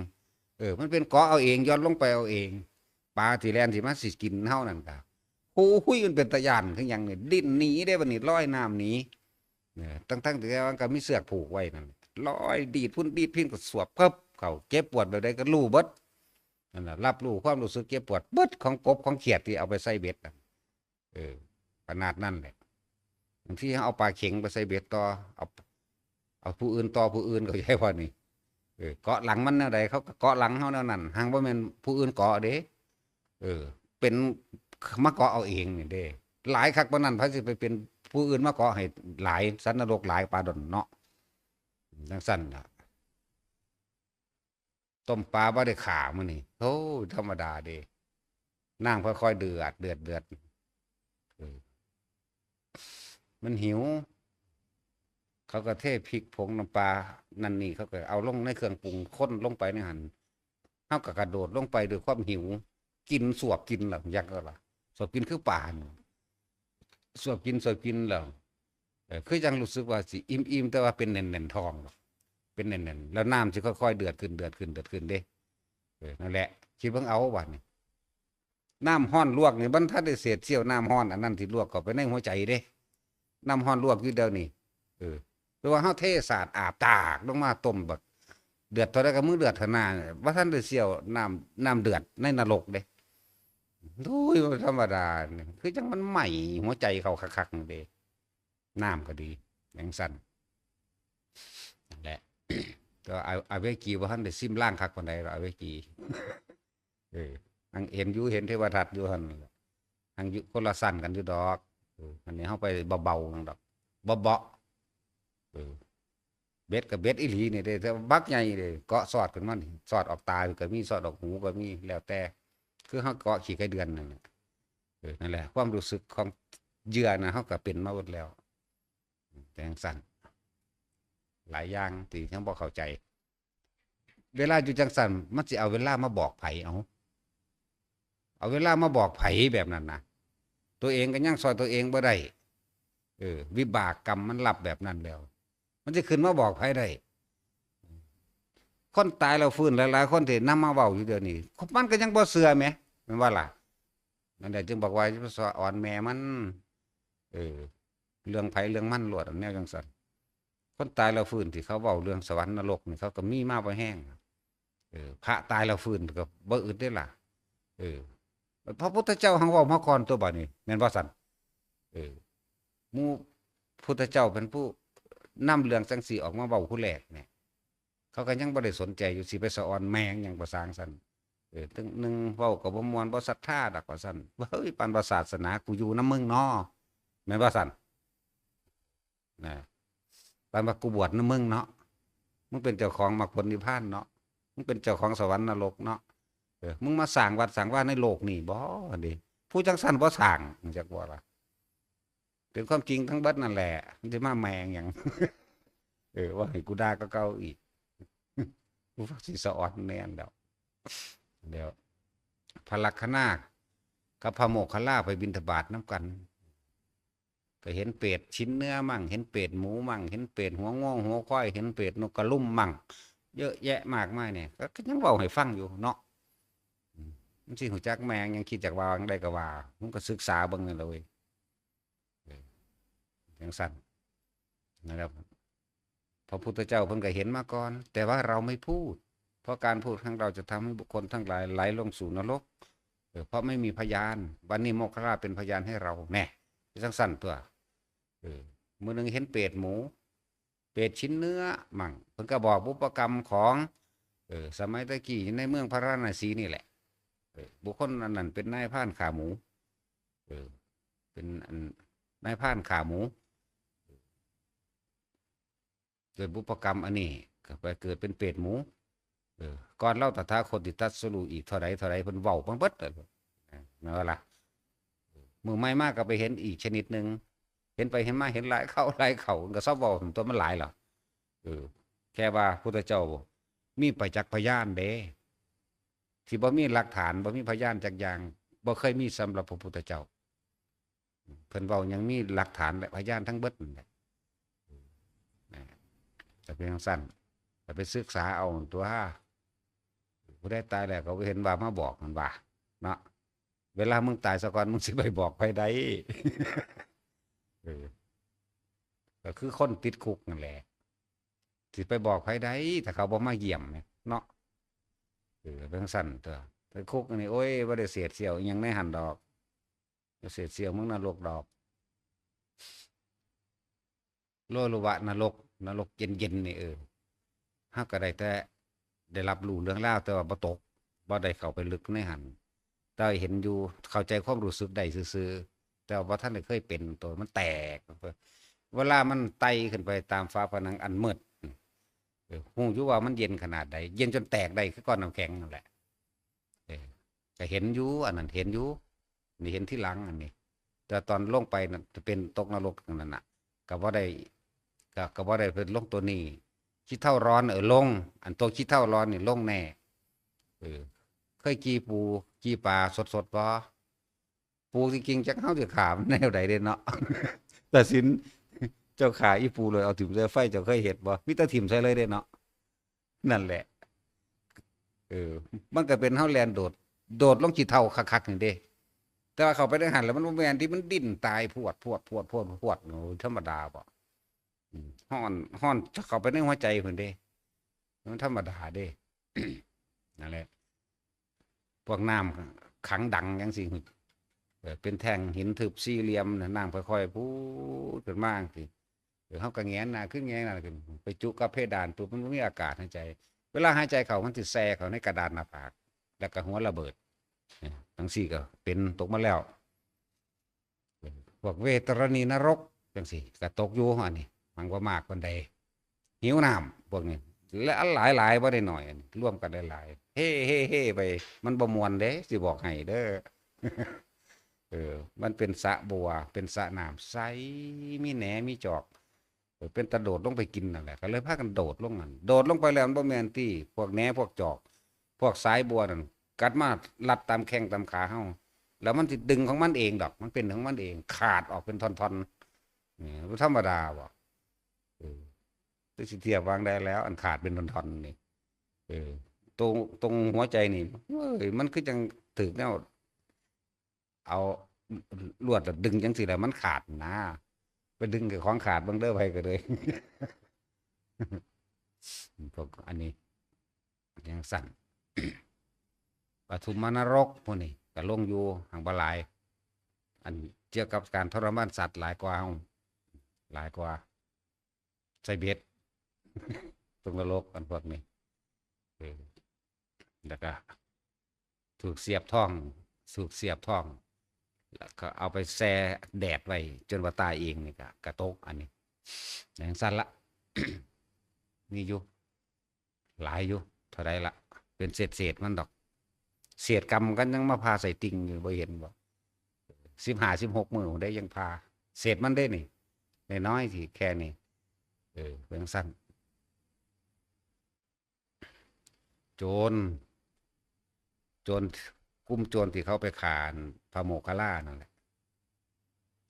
เออ มันเป็นเกาะเอาเอง ย่อนลงไปเอาเอง ปลาที่แล่นสิมาสิกินเฮานั่นก็ โอ้ย มันเป็นตาย้านคือหยังนี่ ดิ้นหนีเด้บัดนี้ ลอยน้ำหนี เออ ทั้งๆที่มันก็มีเชือกผูกไว้นั่น ลอยดีดพุ้นดีดพี้ก็สวบปึ๊บ เข้า เจ็บปวดแบบใดก็รู้เบิด นั่นน่ะ รับรู้ความรู้สึกเจ็บปวดเบิดของกบของเขียดที่เอาไปใส่เบ็ดน่ะ เออ ขนาดนั้นแหละ บางทีเอาปลาเข็งไปใส่เบ็ดต่อ เอา เอาผู้อื่นต่อผู้อื่น เข้าใจบ่นี่ เออ เกาะหลังมันแนวใด เขาก็เกาะหลังเฮาแนวนั้น หั้งบ่แม่นผู้อื่นเกาะเด้ เออ เป็นมาเกาะเอาเองนี่เด้ หลายคักปานนั้น ไผสิไปเป็นผู้อื่นมาเกาะให้หลาย สัตว์นรกหลายปานนั้นเนาะ จั่งซั้นล่ะ ต้มปลาบ่ได้ฆ่ามื้อนี้ โอ้ ธรรมดาเด้ น้ำค่อยๆ เดือด เดือด เดือด เออ มันหิว เขาก็เทพริกผงน้ำปลานั่นนี่ เขาก็เอาลงในเครื่องปรุง คนลงไปในหั่น เฮาก็กระโดดลงไปด้วยความหิว กิน สวบกินล่ะ หยังก็ล่ะ สวบกินคือปลาหั่น สวบกิน สวบกินแล้ว เออ คือจั่งรู้สึกว่าสิอิ่มๆ แต่ว่าเป็นแน่นๆ ท้อง เป็นแน่นๆ แล้วน้ำสิค่อยๆ เดือดขึ้น เดือดขึ้น เดือดขึ้นเด้ เออ นั่นแหละ คิดเบิ่งเอาบัดนี้ น้ำร้อนลวกนี่ มันทันได้เศษเสี้ยวน้ำร้อนอันนั้นที่ลวกเข้าไปในหัวใจเด้ น้ำร้อนลวกอยู่เดี๋ยวนี้ เออ หรือว่าเฮาเทสาดอาบตากลงมาต้มบัก เดือดเท่าใดก็มึงเดือดเท่านั้น บ่ทันได้เสี้ยวน้ำ น้ำเดือดในนรกเด้ โอ้ย บ่ธรรมดานี่ คือจั่งมันไหม้หัวใจเขาคักๆ นี่เด้ น้ำก็ดี จั่งซั้น นั่นแหละ แต่ว่าอ อเวจีบ่ทันได้ซิมลางคักปานใดดอก อเวจี เออ หั้งเห็นอยู่ เห็นเทวทัตอยู่หั่นล่ะ หั้งอยู่คนละชั้นกันอยู่ดอก เออ อันนี้เฮาไปเบาๆ นั่นดอก เบาๆ เออ เบ็ดก็เบ็ดอีหลีนี่เด้ แต่บักใหญ่เด้ เกาะสอดขึ้นมานี่ สอดออกตาก็มี สอดออกหูก็มี แล้วแต่ คือเฮาเกาะขี้ไก่เดือนนั่นแหละ เออ นั่นแหละ ความรู้สึกของ เหยื่อนะ เฮาก็เป็นมาเบิดแล้ว จั่งซั้น หลายอย่างที่ยังบ่เข้าใจ เวลาอยู่จั่งซั้น มันสิเอาเวลามาบอกไผ เอา เอาเวลามาบอกไผแบบนั้นนะ ตัวเองก็ยังซ่อยตัวเองบ่ได้ เออ วิบากกรรมมันรับแบบนั้นแล้ว มันสิขึ้นมาบอกไผได้ คนตายแล้วฟื้นหลายๆ คนที่นำมาเว้าอยู่เดี๋ยวนี้ มันก็ยังบ่เชื่อแหม แม่นบ่ล่ะ นั่นแหละจึงบอกว่าอย่าไปสะออนแม่มัน เออ เรื่องไผเรื่องมันโลด อันแนวจั่งซั้น คนตายแล้วฟื้นที่เขาเว้าเรื่องสวรรค์นรกนี่ เขาก็มีมาบ่แฮง เออ พระตายแล้วฟื้นก็บ่อึดเด้ล่ะ เออ พระพุทธเจ้าหั้นเว้ามาก่อนตัวบัดนี้ แม่นบ่ซั้น เออ หมู่พุทธเจ้าเป็นผู้นำเรื่องจั่งซี้ออกมาเว้าผู้แรกเนี่ย เขาก็ยังบ่ได้สนใจอยู่ สิไปสะออนแม่งหยังประสางซั้น เออ ตึงหนึ่งเว้าก็บ่ม่วน บ่ศรัทธาดอกว่าซั้น เฮ้ย ปานว่าศาสนากูอยู่นำมึงเนาะ แม่นบ่ซั้น นะ ปานว่ากูบวชนำมึงเนาะ มึงเป็นเจ้าของมรรคผลนิพพานเนาะ มึงเป็นเจ้าของสวรรค์นรกเนาะ เออ มึงมาสร้างวัดสร้างวาในโลกนี่บ่ หั่นเด้ ผู้จั่งซั้นบ่สร้าง จักว่าล่ะ เป็นความจริงทั้งเบิดนั่นแหละ มันสิมาแม่งหยัง เออ ว่าให้กูด่าก็เก่าอีก กูสิสะออนแน่นแล้ว เดี๋ยว พระลักขณากับพระโมคคัลลาไปบิณฑบาตนำกัน ก็เห็นเปรตชิ้นเนื้อมั่ง เห็นเปรตหมูมั่ง เห็นเปรตหัวงัวหัวควาย เห็นเปรตนกกระลุ่มมั่ง เยอะแยะมากมายเนี่ย ก็ ก็ยังเว้าให้ฟังอยู่เนาะ อืม มันสิฮู้จักแม่งหยัง คิดจักว่าหยังได้ก็ว่า มึงก็ศึกษาเบิ่งนั่นแหละเว้ย เออ จั่งซั้น นะครับ พระพุทธเจ้าเพิ่นก็เห็นมาก่อน แต่ว่าเราไม่พูด เพราะการพูดของเราจะทำให้บุคคลทั้งหลายไหลลงสู่นรก เออ เพราะไม่มีพยาน วันนี้โมคคัลลาเป็นพยานให้เรา แน่ จั่งซั้นตัว เออ มื้อหนึ่งเห็นเปรตหมู เปรตชิ้นเนื้อมั่ง เพิ่นก็บอกบุพกรรมของ เออ สมัยตะกี้อยู่ในเมืองพาราณสีนี่แหละ เออ บุคคลอันนั้นเป็นนายพรานฆ่าหมู เออ เป็นอัน นายพรานฆ่าหมู เกิดบุพกรรมอันนี้ ก็ไปเกิดเป็นเปรตหมู เออ ก่อนลาวตถาคตสิตรัสรู้อีกเท่าใดเท่าใด เพิ่นเว้ามาเบิดแล้ว แม่นบ่ล่ะ มื้อใหม่มาก็ไปเห็นอีกชนิดหนึ่ง เห็นไปเห็นมาเห็นหลายเข้าหลายเข้า ก็ซอบเว้าตัวมันหลายแล้ว เออ แค่ว่าพุทธเจ้ามีประจักษ์พยานเด้ ที่บ่มีหลักฐาน บ่มีพยานจักอย่าง บ่เคยมีสำหรับพระพุทธเจ้า เพิ่นเว้าหยังมีหลักฐานและพยานทั้งเบิดนั่นแหละ นะ แต่เพียงสั้น แต่ไปศึกษาเอาตัว ผู้ใดตายแล้วก็บ่เห็นว่ามาบอกมันว่า เนาะ เวลามึงตายซะก่อน มึงสิไปบอกไผได้ เออ ก็คือคนติดคุกนั่นแหละ สิไปบอกไผได้ ถ้าเขาบ่มาเยี่ยมเนี่ย เนาะ เออ เป็นจั่งซั้นตัว แต่คุกนี่ โอ้ย บ่ได้เศษเสี้ยวอิหยังในหั่นดอก บ่เศษเสี้ยวเมืองนรกดอก โลลุวะนรก นรกเย็นๆ นี่ เออ เฮาก็ได้แต่ได้รับรู้เรื่องราว แต่ว่าบ่ตก บ่ได้เข้าไปลึกในหั่น แต่เห็นอยู่ เข้าใจความรู้สึกได้ซื่อๆ แต่ว่าบ่ทันได้เคยเป็นตัว มันแตก เวลามันไต่ขึ้นไปตามฝาผนังอันมืด เออ ฮู้อยู่ว่ามันเย็นขนาดใด เย็นจนแตกได้คือก้อนน้ำแข็งนั่นแหละ เออ ก็เห็นอยู่ อันนั้นเห็นอยู่ นี่เห็นทีหลังอันนี้ แต่ตอนลงไปนั่นจะเป็นตกนรกนั่นน่ะ ก็บ่ได้ ก็ ก็บ่ได้เป็นลงตัวนี้ ขี้เถ้าร้อน เออ ลง อันตัวขี้เถ้าร้อนนี่ลงแน่ เออ เคยจี่ปู จี่ปลาสดๆ บ่ ปูจริงๆ จักเฮาสิฆ่ามันแนวใดเด้เนาะ ตัดสิน เจ้าฆ่าอีปูเลยเอาถิ่มใส่ไฟ เจ้าเคยเฮ็ดบ่ มีแต่ถิ่มใส่เลยเด้เนาะ นั่นแหละ เออ มันก็เป็นเฮาแล่นโดด โดดลงขี้เถ้าคักๆ นี่เด้ แต่ว่าเข้าไปในหั่นแล้วมันบ่แม่นที่ มันดิ้นตายพรวดพรวดพรวดพรวดพรวด โอ้ย ธรรมดาบ่ อืม ฮ้อน ฮ้อนเข้าไปในหัวใจพุ้นเด้ มันธรรมดาเด้ นั่นแหละ พวกน้ำขังดังจั่งซี้ เออ เป็นแท่งหินทึบสี่เหลี่ยมน่ะ น้ำค่อยๆ พูดขึ้นมาจั่งซี้ เออ เฮาก็แหงนหน้าขึ้น แหงนหน้าขึ้น ไปจุกับเพดานปุ๊บ มันบ่มีอากาศหายใจ เวลาหายใจเข้า มันสิแซ่เข้าในกระดานหน้าผาก แล้วก็หัวระเบิด เนี่ย จั่งซี้ก็เป็นตกมาแล้ว พวกเวตรณีนรกจั่งซี้ ก็ตกอยู่ อันนี้ มันบ่มากปานใด หิวน้ำ พวกนี้ และหลายๆ บ่ได้น้อย อันนี้ รวมกันหลายๆ เฮ่ๆๆ ไป มันบ่ม่วนเด้ สิบอกให้เด้อ เออ มันเป็นสระบัว เป็นสระน้ำใส มีแหนมีจอก เออ เป็นตาโดดลงไปกินนั่นแหละ ก็เลยพากันโดดลงนั่น โดดลงไปแล้วมันบ่แม่นติ พวกแหนพวกจอก พวกสายบัวนั่น กัดมารัดตามแข้งตามขาเฮา แล้วมันสิดึงของมันเองดอก มันเป็นของมันเอง ขาดออกเป็นท่อนๆ นี่บ่ธรรมดาบ่ เออ จักสิเทียบวางได้แล้ว อันขาดเป็นท่อนๆ นี่ เออ ตรง ตรงหัวใจนี่ เอ้ย มันคือจั่งถืกแนว เอาลวดแล้วดึงจั่งซี้แหละ มันขาดนะ ไปดึงกับของขาดเบิ่งเด้อ ไผก็เลย พวกอันนี้ จั่งซั้น ปฐมนรกพวกนี้ก็ลงอยู่ หั้งบ่หลาย อันเกี่ยวกับการทรมานสัตว์หลายกว่าเฮา หลายกว่า ใส่เบ็ด ตกนรกอันพวกนี้ เออ แล้วก็ ถูกเสียบท้อง ถูกเสียบท้อง แล้วก็เอาไปแช่แดดไว้ จนว่าตายเองนี่ก็ ก็ตกอันนี้ จั่งซั้นละ มีอยู่ หลายอยู่ เท่าใดละ เป็นเศษๆ มันดอก เศษกำกันยังมาผ่าใส่ติ่งอยู่ บ่เห็นบ่ สิบห้า สิบหก มื้อได้ยังผ่า เศษมันเด้นี่ น้อยๆ สิแค่นี้ เออ เป็นจั่งซั้น โจร โจร กลุ่มโจรที่เขาไปฆ่าพระโมคคัลลานั่นแหละ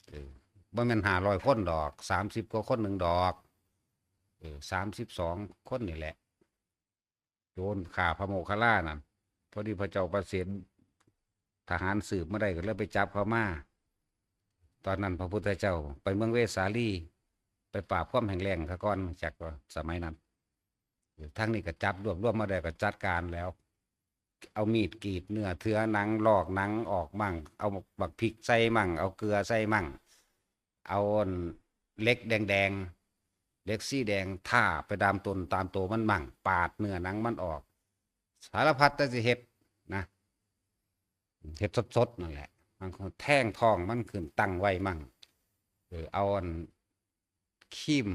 เออ บ่แม่นห้าร้อยคนดอก สามสิบกว่าคนหนึ่งดอก เออ สามสิบสองคนนี่แหละ โจรฆ่าพระโมคคัลลานั่น พอดีพระเจ้าประเสนทหารสืบมาได้ก็เลยไปจับเขามา ตอนนั้นพระพุทธเจ้าไปเมืองเวสาลี ไปปราบความแห้งแล้งซะก่อน จักว่าสมัยนั้น ทางนี้ก็จับรวบรวมมาได้ก็จัดการแล้ว เอามีดกรีดเนื้อเถือหนัง ลอกหนังออกมั่ง เอาบักพริกใส่มั่ง เอาเกลือใส่มั่ง เอาอันเหล็กแดงๆ เหล็กสีแดงทาไปตามตนตามตัวมันมั่ง ปาดเนื้อหนังมันออก สารพัดแต่สิเฮ็ดนะ เฮ็ดสดๆ นั่นแหละ บางคนแทงท้องมันขึ้นตั้งไว้มั่ง เออ เอาอันครีม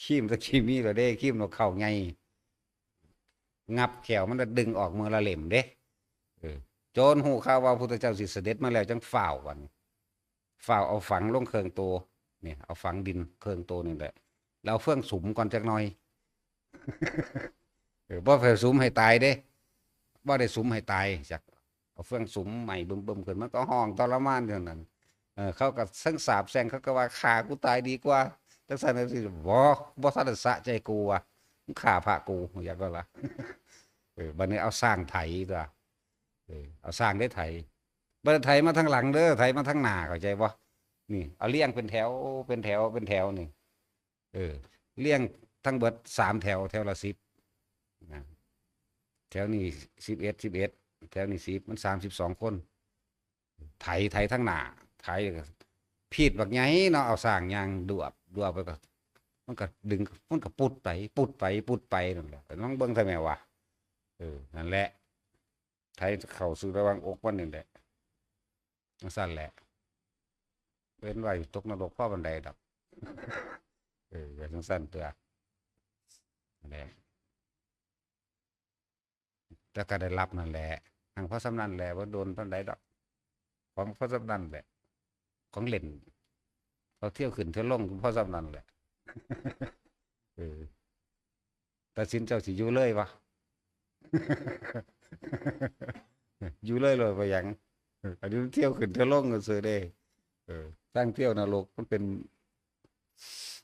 ครีมตะกี้มีแล้วเด้ ครีมนกเขาใหญ่ งับแข้วมันแล้วดึงออกมื้อละเล่มเด้ เออ โจรฮู้ข่าวว่าพุทธเจ้าสิเสด็จมาแล้ว จั่งฟ้าวบัดนี้ ฟ้าวเอาฝังลงเครื่องโต นี่ เอาฝังดินเครื่องโตนี่แหละ แล้วเอาเฟืองสุมก่อนจักหน่อย เออ บ่ได้สุมให้ตายเด้ บ่ได้สุมให้ตาย จักเอาเฟืองสุมไหม้บึ้มๆ ขึ้น มันก็ฮ้องทรมานอยู่นั่น เออ เขาก็ทั้งสาปแช่ง เขาก็ว่า "ฆ่ากูตายดีกว่า" จั่งซั้นจั่งซี้ "บ่ บ่ทันได้สะใจกูว่ะ มึงฆ่าพระกู" อยากก็ละ เออ บัดนี้เอาช้างไถตั๊ว เออ เอาช้างได้ไถ บ่ได้ไถมาทางหลังเด้อ ไถมาทางหน้า เข้าใจบ่ นี่ เอาเรียงเป็นแถว เป็นแถว เป็นแถวนี่ เออ เรียงทั้งเบิดสามแถว แถวละสิบ นะ แถวนี้สิบเอ็ด สิบเอ็ด แถวนี้สิบ มันสามสิบสองคน ไถ ไถทางหน้า ไถแล้วก็พีดบักใหญ่เนาะ เอาช้างย่างดวบ ดวบไปก็ มันก็ดึง มันก็ปุดไป ปุดไป ปุดไปนั่นแหละ ลองเบิ่งซะแหมวะ เออ นั่นแหละ ไถเข้าสู่ระหว่างอกมันนี่แหละ จั่งซั้นแหละ เว้นไว้ตกนรกพอปานใดดอก เออ ก็จั่งซั้นตั๊ว นั่นแหละ แต่ก็ได้รับนั่นแหละ หั้งพอส่ำนั้นแหละ บ่โดนปานใดดอก ของพอส่ำนั้นแหละ ของเล่น เขาเที่ยวขึ้นเที่ยวลงพอส่ำนั้นแหละ เออ ตัดสินเจ้าสิอยู่เลยบ่ อยู่เลยโลด บ่หยัง อันนี้มันเที่ยวขึ้นเที่ยวลงซื่อๆ เด้ เออ ทางเที่ยวนรกมันเป็น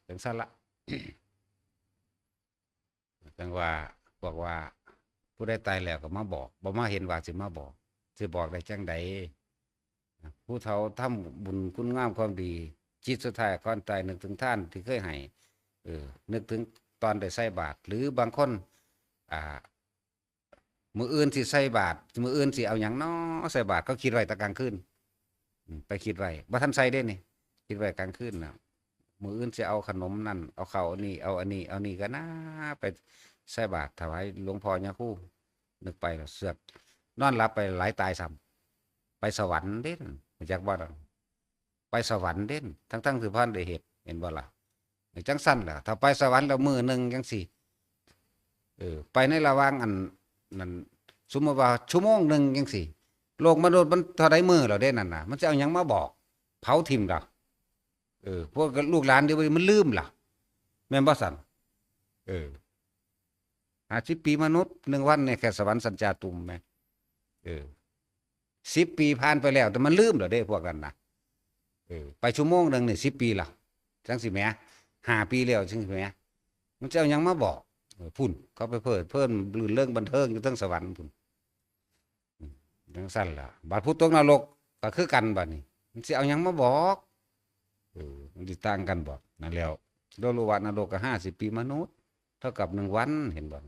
จั่งซั้นละ จั่งว่า บอกว่า ผู้ใดตายแล้วก็มาบอก บ่มาเห็นว่าสิมาบอก สิบอกได้จั่งใด ผู้เฒ่าทำบุญคุณงามความดี จิตสุดท้ายก่อนตายนึกถึงทานที่เคยให้ เออ นึกถึงตอนได้ใส่บาตร หรือบางคน อ่า มื้ออื่นสิใส่บาตร มื้ออื่นสิเอาหยังน้อใส่บาตร เขาคิดไว้แต่กลางคืน อืม ไปคิดไว้ บ่ทันใส่เด้นี่ คิดไว้กลางคืนน่ะ มื้ออื่นสิเอาขนมนั่น เอาข้าวอันนี้ เอาอันนี้ เอานี่ก็นะ ไปใส่บาตรถวายหลวงพ่อย่าครู นึกไปแล้วเสือกนอนหลับไปหลายตายซ้ำ ไปสวรรค์เด้ รู้จักบ่ล่ะ ไปสวรรค์เด้ ทั้งๆ ที่บ่ทันได้เฮ็ด เห็นบ่ล่ะ จั่งซั้นแหละ ถ้าไปสวรรค์แล้วมื้อหนึ่งจั่งซี้ เออ ไปในระหว่างอันนั้น สมมุติว่าชั่วโมงหนึ่งจั่งซี้ โลกมนุษย์มันเท่าใดมื้อแล้วเด้นั่นน่ะ มันสิเอาหยังมาบอก เผาถิ่มล่ะ เออ พวกลูกหลานเดี๋ยวนี้มันลืมล่ะ แม่นบ่ซั่น เออ ห้าสิบปีมนุษย์ หนึ่งวันเนี่ยแค่สวรรค์สัญจาตุมแหม เออ สิบปีผ่านไปแล้ว แต่มันลืมแล้วเด้พวกนั้นน่ะ เออ ไปชั่วโมงหนึ่งนี่ สิบปีล่ะ จั่งซี้แหม ห้าปีแล้วจั่งซี้แหม มันสิเอาหยังมาบอก เออ พุ้น เขาไปเพลิดเพลินรื่นเริงบันเทิงอยู่เทิงสวรรค์พุ้น อืม จั่งซั้นล่ะ บาดผู้ตกนรกก็คือกันบาดนี้ มันสิเอาหยังมาบอก เออ มันสิต่างกันบ่ นั่นแล้ว โลกรู้ว่านรกก็ห้าสิบปีมนุษย์ เท่ากับหนึ่งวัน เห็นบ่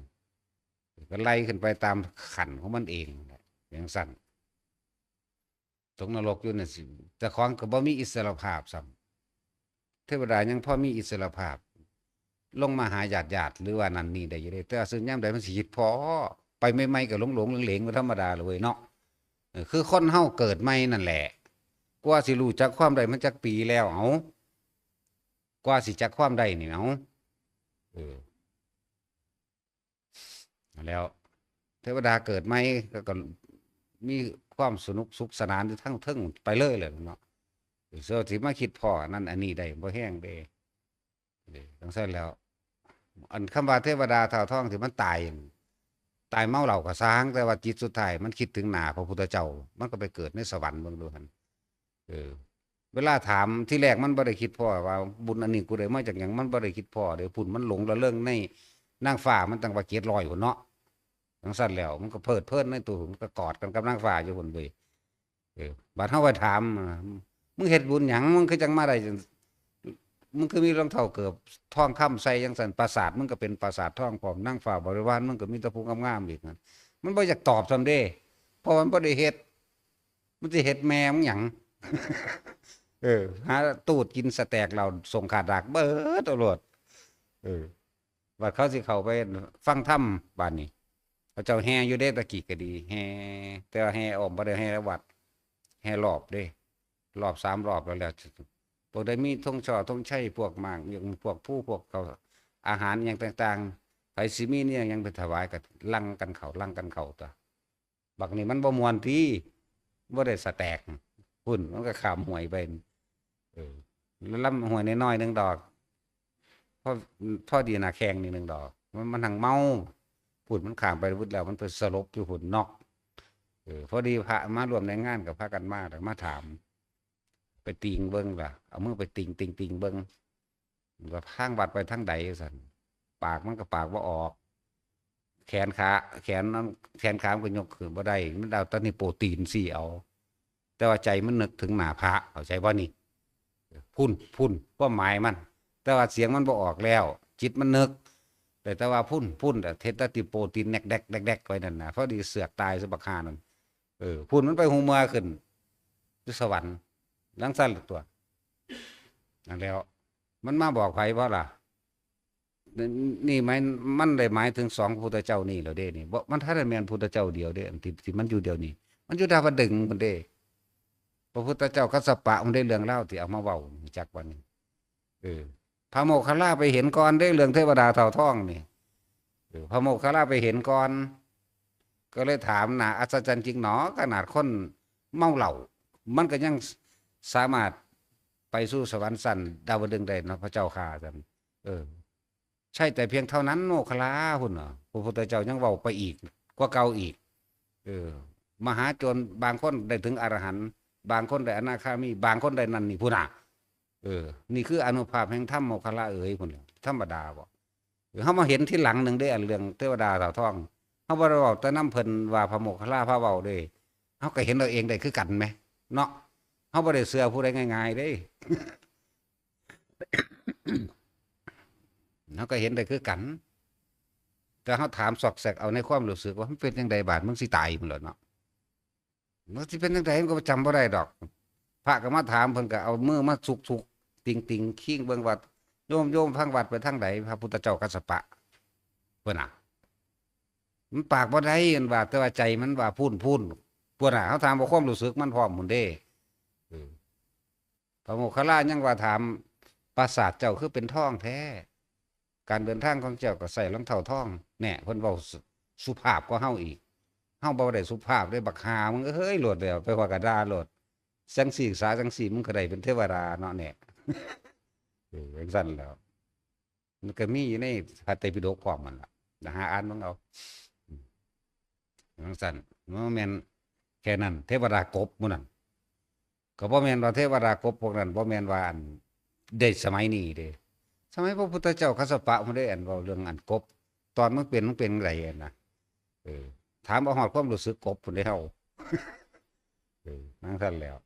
ก็ไล่ขึ้นไปตามขั้นของมันเองแหละ จั่งซั้น ตกนรกอยู่นั่นสิ เจ้าของก็บ่มีอิสรภาพซ้ำ เทวดายังพอมีอิสรภาพ ลงมาหาญาติๆ หรือว่านั่นนี่ได้อยู่เด้ แต่ว่าซึ่งยามใดมันสิคิดพ้อ ไปใหม่ๆ ก็หลงๆ เหลงๆ เป็นธรรมดาเลยเนาะ เออ คือคนเฮาเกิดใหม่นั่นแหละ กว่าสิรู้จักความได้มันจักปีแล้ว เอา กว่าสิจักความได้นี่ เอา เออ แล้ว เทวดาเกิดใหม่ก็ ก็มีความสนุกสุขสนานอยู่ทั้งเทิงไปเลยแหละเนาะ เออ ส่วนสิมาคิดพ้ออันนั้นอันนี้ได้บ่แฮงเด้ เออ จั่งซั้นแล้ว อันคำว่าเทวดาเท้าทองที่มันตาย ตายเมาเหล้าก็ซ่าง แต่ว่าจิตสุดท้ายมันคิดถึงหน้าพระพุทธเจ้า มันก็ไปเกิดในสวรรค์เบิ่งดูหั่น เออ เวลาถามทีแรกมันบ่ได้คิดพ้อว่าบุญอันนี้กูได้มาจากหยัง มันบ่ได้คิดพ้อเด้ พุ้นมันหลงระเริงในนางฟ้ามันตั้งว่าเจ็ดร้อยพุ้นเนาะ จั่งซั้นแล้ว มันก็เพลิดเพลินในตัว มันก็กอดกันกับนางฟ้าอยู่พุ้นเว้ย เออ บาดเฮาไปถาม อ่า มึงเฮ็ดบุญหยัง มึงคือจั่งมาได้จั่ง มึงคือมีรองเท้าเกิบทองคำใส่จั่งซั้น ปราสาทมึงก็เป็นปราสาททองพร้อม นางฟ้าบริวารมึงก็มีแต่ผู้งามๆ อีกนั่น มันบ่อยากตอบซ้ำเด้ เพราะมันบ่ได้เฮ็ด มันสิเฮ็ดแม่มึงหยัง เออ หาตูดกินสแต็กเหล้าส่งขาดดากเบิดเอาโลด เออ บัดเขาสิเข้าไปฟังธรรมบาดนี้ เขาเจ้าแห่อยู่เด้ ตะกี้ก็ดี แห่ แต่ว่าแห่อ้อมบ่ได้แห่วัด แห่รอบเด้ รอบสามรอบแล้ว แล้ว พวกได้มีธงชอธงชัย พวกหมาก พวกพลู พวกเขา อาหารหยังต่างๆ ไผสิมีเนี่ยหยังไปถวายก็ลังกันเข้า ลังกันเข้าตั๊ว บักนี่มันบ่ม่วนติ บ่ได้สแต็ก พุ้น มันก็ข้ามห้วยไป เออ แล้วลำห้วยน้อยๆ หนึ่งดอก พอ พอดีหน้าแข้งนี่หนึ่งดอก มัน มันหังเมา พุ้น มันข้ามไปวืดแล้ว มันไปสลบอยู่พุ้น น็อก เออ พอดีพระมาร่วมในงานก็พากันมา แล้วมาถาม ไปติ่งเบิ่งล่ะ เอามือไปติ่ง ติ่ง ติ่งเบิ่ง ว่าทางวัดไปทางใด ซั่น ปากมันก็ปากบ่ออก แขนขา แขนนั้น แขนขามันก็ยกขึ้นบ่ได้ มันเอาแต่นิโปรตีนซี้เอา แต่ว่าใจมันนึกถึงหน้าพระ เข้าใจบ่นี่ พุ้น พุ้น ความหมายมัน แต่ว่าเสียงมันบ่ออกแล้ว จิตมันนึก แต่ แต่ว่าพุ้น พุ้น เฮ็ดแต่นิโปรตีนแนกแดก แนกแดกไว้นั่นน่ะ พอดีเสือกตายซะบักห่านั่น เออ พุ้นมันไปฮู้เมือขึ้น อยู่สวรรค์ จั่งซั้นล่ะตั๊ว นั่นแล้ว มันมาบอกไผบ่ล่ะ นี่ นี่หมาย มันได้หมายถึงสองพุทธเจ้านี่แล้วเด้นี่ บ่ มันทันได้แม่นพุทธเจ้าเดียวเด้ อันที่ ที่มันอยู่เดี๋ยวนี้ มันอยู่ดาวดึงส์พุ้นเด้ พระพุทธเจ้ากัสสปะพุ้นเด้ เรื่องราวที่เอามาเว้า รู้จักบ่นี่ เออ พระโมคคัลลาไปเห็นก่อนเด้ เรื่องเทวดาเท้าทองนี่ เออ พระโมคคัลลาไปเห็นก่อน ก็เลยถาม น่าอัศจรรย์จริงหนอ ขนาดคนเมาเหล้า มันก็ยังสามารถไปสู่สวรรค์ชั้นดาวดึงส์ได้เนาะ พระเจ้าข้า ซั่น เออ ใช่แต่เพียงเท่านั้นโมคคัลลา พุ้นน่ะ พระพุทธเจ้ายังเว้าไปอีก กว่าเก่าอีก เออ มหาชนบางคนได้ถึงอรหันต์ บางคนได้อนาคามี บางคนได้นั่นนี่พุ้นน่ะ เออ นี่คืออานุภาพแห่งธรรมโมคคัลลาเอ๋ยพุ้นน่ะ ธรรมดาบ่ เออ เฮามาเห็นทีหลังหนึ่งเด้ อันเรื่องเทวดาเท้าทอง เฮาบ่ได้เว้าแต่นำเพิ่นว่าพระโมคคัลลาพาเว้าเด้ เฮาก็เห็นเอาเองได้คือกันแหม เนาะ เฮาบ่ได้เชื่อผู้ใดง่ายๆเด้ เฮาก็เห็นได้คือกัน แต่เฮาถามซอกแซกเอาในความรู้สึกว่ามันเป็นจั่งใด บาดมึงสิตายพุ้นแหล้วเนาะ มันสิเป็นจั่งใด มันก็จำบ่ได้ดอก พระก็มาถาม เพิ่นก็เอามือมาสุกๆ ติ่งๆ คิงเบิ่งว่า โยม โยมทางวัดไปทางใด พระพุทธเจ้ากัสสปะ พุ้นน่ะ มันปากบ่ได้ มันว่า แต่ว่าใจมันว่าพุ้น พุ้น พุ้นน่ะ เฮาถามว่าความรู้สึกมันพร้อมพุ้นเด้ เออ พระโมคคัลลายังว่าถาม ปราสาทเจ้าคือเป็นทองแท้ การเดินทางของเจ้าก็ใส่รองเท้าทอง แน่ เพิ่นเว้าสุ สุภาพกว่าเฮาอีก เฮาบ่ได้สุภาพเด้ บักห่ามึงเอ้ย โลดแล้ว ไปว่าก็ด่าโลด จั่งซี้สาจั่งซี้ มึงก็ได้เป็นเทวดาเนาะเนี่ย เออ จั่งซั้นแหล้ว มันก็มีอยู่ในพระไตรปิฎกพร้อมหั่นล่ะ หาอ่านเบิ่งเอา อืม จั่งซั้น มันบ่แม่นแค่นั้น เทวดากบหมู่นั้น ก็บ่แม่นว่าเทวดากบพวกนั้น บ่แม่นว่าอัน ได้สมัยนี้เด้ สมัยพระพุทธเจ้าคัสสปะพุ้นเด้ อันเว้าเรื่องอันกบ ตอนมันเป็น มันเป็นจั่งใดอะนะ เออ ถามเอาฮอดความรู้สึกกบพุ้นเด้เฮา เออ จั่งซั้นแหล้ว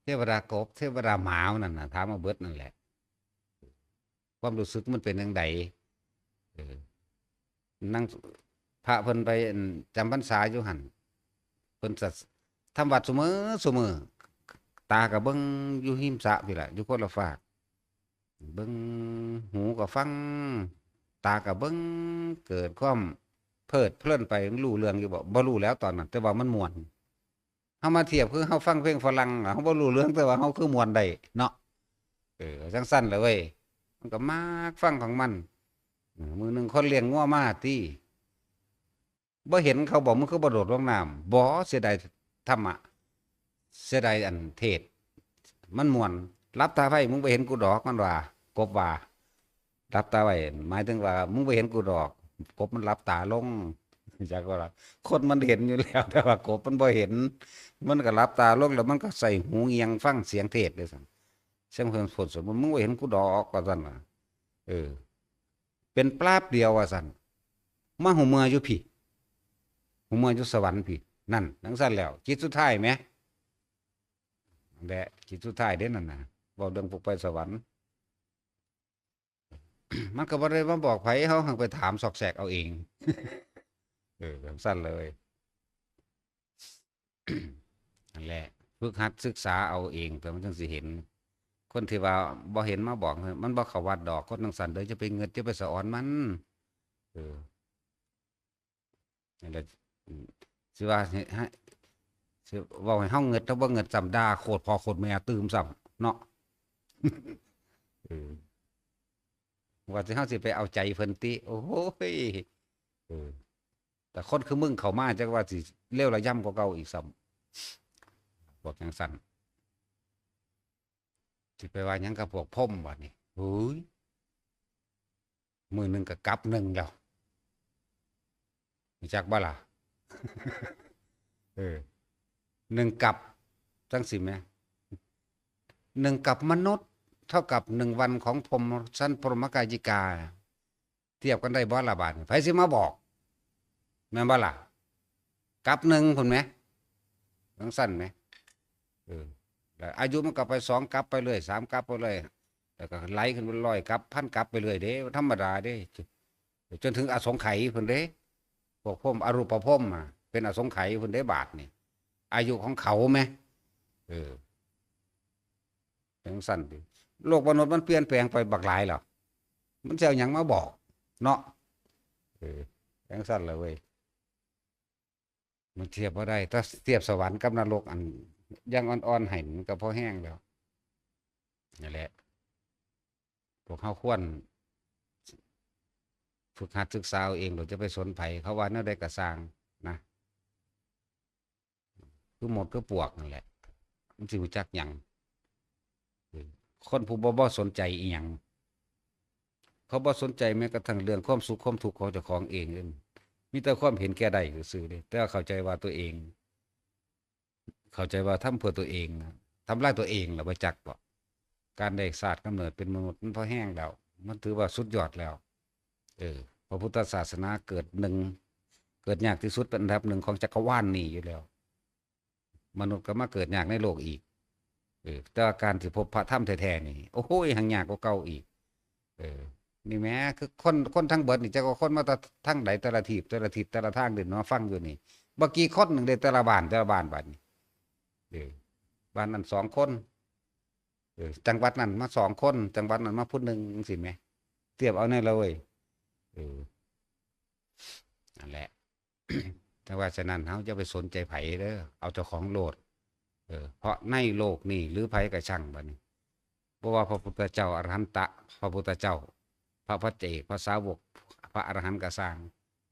เทวดากบ เทวดาหมานั่นน่ะ ถามเอาเบิดนั่นแหละ ความรู้สึกมันเป็นจั่งใด เออ นั่ง พระเพิ่นไป อั่น จำพรรษาอยู่หั่น เพิ่นจะทำวัดซุมื้อซุมื้อ ตาก็เบิ่งอยู่ริมสระพี้ล่ะ อยู่คนละฟาก เบิ่ง หูก็ฟัง ตาก็เบิ่ง เกิดความเพลิดเพลินไป รู้เรื่องอยู่บ่ บ่รู้แล้วตอนนั้น แต่ว่ามันม่วน เฮามาเทียบคือเฮาฟังเพลงฝรั่งอะ เฮาบ่รู้เรื่อง แต่ว่าเฮาคือม่วนได้เนาะ เออ จั่งซั้นแหละเว้ย มันก็มักฟังของมัน เออ มื้อหนึ่งคนเลี้ยงงัวมาติ บ่เห็นเขาบ่ มึงคือบ่โดดลงน้ำ บ่ เสียดายธรรมะ เสียดายอันเทศน์ มันม่วน หลับตาไว้ มึงบ่เห็นกูดอก มันว่า กบว่า หลับตาไว้ หมายถึงว่า มึงบ่เห็นกูดอก กบมันหลับตาลง จักว่าล่ะ คนมันเห็นอยู่แล้ว แต่ว่ากบมันบ่เห็น มันก็หลับตาลง แล้วมันก็ใส่หูเงี่ยงฟังเสียงเทศน์เด้อซั่น เสียงเพิ่นสวด สวดมนต์ มึงบ่เห็นกูดอก ว่าซั่นน่ะ เออ เป็นปราบเดียว ว่าซั่น มาฮู้เมืออยู่พี้ ฮู้เมืออยู่สวรรค์พี้ นั่น จั่งซั้นแหล้ว จิตสุดท้ายแหม นั่นแหละ จิตสุดท้ายเด้นั่นน่ะ เว้าเรื่องพวกไปสวรรค์ มันก็บ่ได้มาบอกไผ เฮาหั้นไปถามซอกแซกเอาเอง เออ จั่งซั้นเลย นั่นแหละ ฝึกหัดศึกษาเอาเอง เพื่อมันจั่งสิเห็น คนที่ว่าบ่เห็นมาบอก มันบ่เข้าวัดดอก คนจั่งซั้นเด้อ อย่าไปเงิด อย่าไปสะออนมัน เออ นั่นแหละ อืม สิว่าให้ ให้ สิเว้าให้เฮาเงิด ถ้าบ่เงิดซ้ำ ด่าโคตรพ่อโคตรแม่ตื่มซ้ำเนาะ เออ ว่าสิ เฮาสิไปเอาใจเพิ่นติ โอ้ย เออ แต่คนคือมึงเข้ามา จักว่าสิเลวระยำกว่าเก่าอีกซ้ำ พวกจั่งซั้น สิไปว่าหยังกับพวกพรหมบัดนี้ โอ้ย มื้อหนึ่งก็กัปหนึ่งแล้ว รู้จักบ่ล่ะ เออ หนึ่งกัป จั่งซี้แหม หนึ่งกัปมนุษย์ เท่ากับหนึ่งวันของพรหม ชั้นพรหมกายิกา เทียบกันได้บ่ล่ะบาดนี้ ไผสิมาบอก แม่นบ่ล่ะ กัปหนึ่งพุ้นแหม จั่งซั้นแหม เออ แล้วอายุมันก็ไปสองกัปไปเรื่อย สามกัปไปเรื่อย แล้วก็ไหลขึ้นเป็นร้อยกัป พันกัปไปเรื่อยเด้ ธรรมดาเด้ จนถึงอสงไขยพุ้นเด้ พวกพรหมอรูปพรหมอะ เป็นอสงไขยพุ้นเด้บาดนี้ อายุของเขาแหม เออ จั่งซั้นติ โลกมนุษย์มันเปลี่ยนแปลงไปบักหลายแล้ว มันสิเอาหยังมาบอก เนาะ เออ จั่งซั้นล่ะเว้ย มันเทียบบ่ได้ ถ้าเทียบสวรรค์กับนรก อันยังอ่อนๆให้ มันก็พอแฮงแล้ว นั่นแหละ พวกเฮาควรฝึกหัดศึกษาเอาเอง โดยจะไปสนไผ เขาว่าแนวใดก็ซ่างนะ คือมดคือปลวกนั่นแหละ มันสิรู้จักหยัง เออ คนผู้บ่ บ่สนใจอิหยัง เขาบ่สนใจแม้กระทั่งเรื่องความสุขความทุกข์ของเจ้าของเองเด้ มีแต่ความเห็นแก่ได้ซื่อๆเด้ แต่ว่าเข้าใจว่าตัวเอง เข้าใจว่าทำเพื่อตัวเองนะ ทำลายตัวเองล่ะ บ่จักบ่ การได้ชาติกำเนิดเป็นมนุษย์มันพอแฮงแล้ว มันถือว่าสุดยอดแล้ว เออ พระพุทธศาสนาเกิดหนึ่ง เกิดยากที่สุดเป็นอันดับหนึ่งของจักรวาลนี้อยู่แล้ว มนุษย์ก็มาเกิดยากในโลกอีก เออ แต่ว่าการสิพบพระธรรมแท้ๆนี่ โอ้โห หังยากกว่าเก่าอีก เออ นี่แหม คือคน คนทั้งเบิดนี่ จักว่าคนมาแต่ทางใด แต่ละทีป แต่ละทิศ แต่ละทาง เดินมาฟังอยู่นี่ บ่กี่คนหนึ่งเด้ แต่ละบ้าน แต่ละบ้าน บัดนี้ เออ บ้านนั้นสองคน เออ จังหวัดนั้นมาสองคน จังหวัดนั้นมาผู้หนึ่ง จังซี้แหม เทียบเอาแน่เลย เออ นั่นแหละ แต่ว่าฉะนั้นเฮาอย่าไปสนใจไผเด้อ เอาเจ้าของโลด เออ เพราะในโลกนี้ หรือไผก็ช่างบัดนี้ บ่ว่าพระพุทธเจ้าอรหันตะ พระพุทธเจ้า พระปัจเจก พระสาวก พระอรหันต์ก็ซ่าง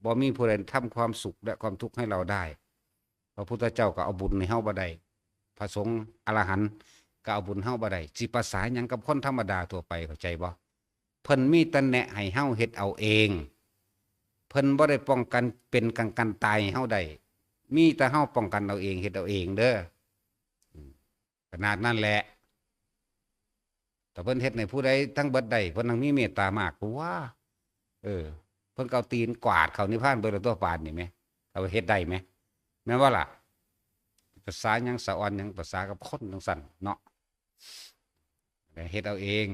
บ่มีผู้ใดทำความสุขและความทุกข์ให้เราได้ พระพุทธเจ้าก็เอาบุญให้เฮาบ่ได้ พระสงฆ์อรหันต์ก็เอาบุญเฮาบ่ได้ สิประสาหยังกับคนธรรมดาทั่วไป เข้าใจบ่ เพิ่นมีแต่แนะให้เฮาเฮ็ดเอาเอง เพิ่นบ่ได้ป้องกันเป็นกันกันตายให้เฮาได้ มีแต่เฮาป้องกันเอาเอง เฮ็ดเอาเองเด้อ อืม ขนาดนั้นแหละ แต่เพิ่นเฮ็ดให้ผู้ใดทั้งเบิดได้ เพิ่นทั้งมีเมตตามาก ผู้ว่า เออ เพิ่นก็เอาตีนกวาดเข้านิพพานเบิดแล้วตัว ปานนี่แหม เอาเฮ็ดได้แหม แม่นบ่ล่ะ ประสาหยัง สะออนหยัง ประสากับคนจั่งซั้นเนาะ เฮ็ดเอาเอง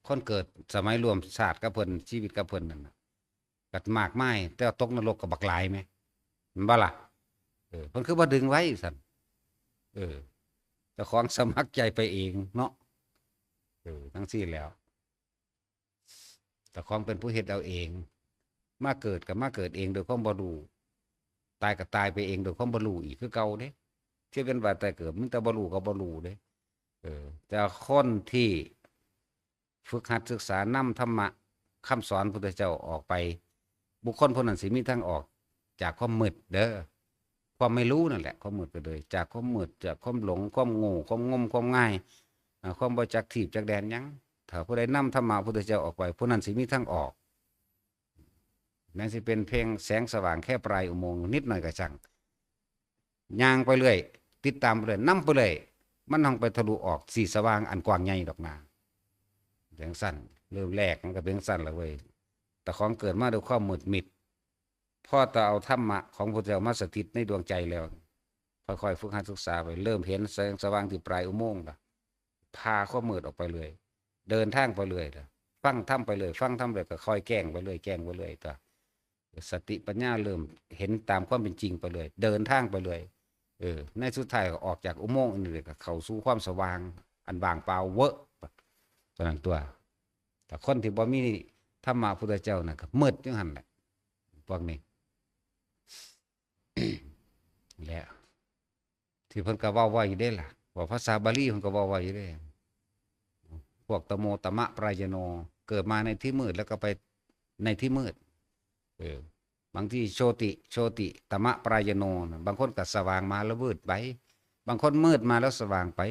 คนเกิดสมัยร่วมชาติกับเพิ่น ชีวิตกับเพิ่นนั่นน่ะ ก็มากมาย แต่ว่าตกนรกก็บักหลายแหม แม่นบ่ล่ะ เออ เพิ่นคือบ่ดึงไว้ซั่น เออ เจ้าของสมัครใจไปเองเนาะ เออ จั่งซี้แหล้ว เจ้าของเป็นผู้เฮ็ดเอาเอง มาเกิดก็มาเกิดเองโดยความบ่รู้ ตายก็ตายไปเองโดยความบ่รู้อีกคือเก่าเด้ เทียบเป็นว่าแต่เกิด มีแต่บ่รู้กับบ่รู้เด้ เออ แต่คนที่ฝึกหัดศึกษานำธรรมะคำสอนพุทธเจ้าออกไป บุคคลผู้นั้นสิมีทางออกจากความมืดเด้อ ความไม่รู้นั่นแหละ ความมืดไปเลย จากความมืด จากความหลง ความโง่ ความงม ความง่าย อ่า ความบ่จักทีบจักแดนหยัง ถ้าผู้ใดนำธรรมะพุทธเจ้าออกไป ผู้นั้นสิมีทางออก แม้สิเป็นเพียงแสงสว่างแค่ปลายอุโมงค์นิดหน่อยก็ช่าง ย่างไปเรื่อย ติดตามไปเรื่อย นำไปเรื่อย มันต้องไปทะลุออกสีสว่างอันกว้างใหญ่ดอกนา จั่งซั้น เริ่มแรกมันก็เป็นจั่งซั้นล่ะเว้ย แต่ของเกิดมาด้วยความมืดมิด พอแต่เอาธรรมะของพระเจ้ามาสถิตในดวงใจแล้ว ค่อยๆฝึกหัดศึกษาไป เริ่มเห็นแสงสว่างที่ปลายอุโมงค์ละ พาความมืดออกไปเรื่อย เดินทางไปเรื่อยละ ฟังธรรมไปเรื่อย ฟังธรรมเรื่อย ก็ค่อยแจ้งไปเรื่อย แจ้งไปเรื่อยตัว สติปัญญาเริ่มเห็นตามความเป็นจริงไปเรื่อย เดินทางไปเรื่อย เออ ในสุดท้ายก็ออกจากอุโมงค์อันนี้เลย ก็เข้าสู่ความสว่าง อันว่างเปล่าเวอะ เท่านั้นตัว แต่คนที่บ่มีธรรมะพุทธเจ้าน่ะก็มืดอยู่หั่นแหละ พวกนี้ และที่เพิ่นก็เว้าไว้อยู่เด้ล่ะ ว่าภาษาบาลีเพิ่นก็เว้าไว้อยู่เด้ พวกตโมตมะปรายโน เกิดมาในที่มืดแล้วก็ไปในที่มืด เออ บางทีโชติ โชติตมะปรายโนนะ บางคนก็สว่างมาแล้วมืดไป บางคนมืดมาแล้วสว่างไป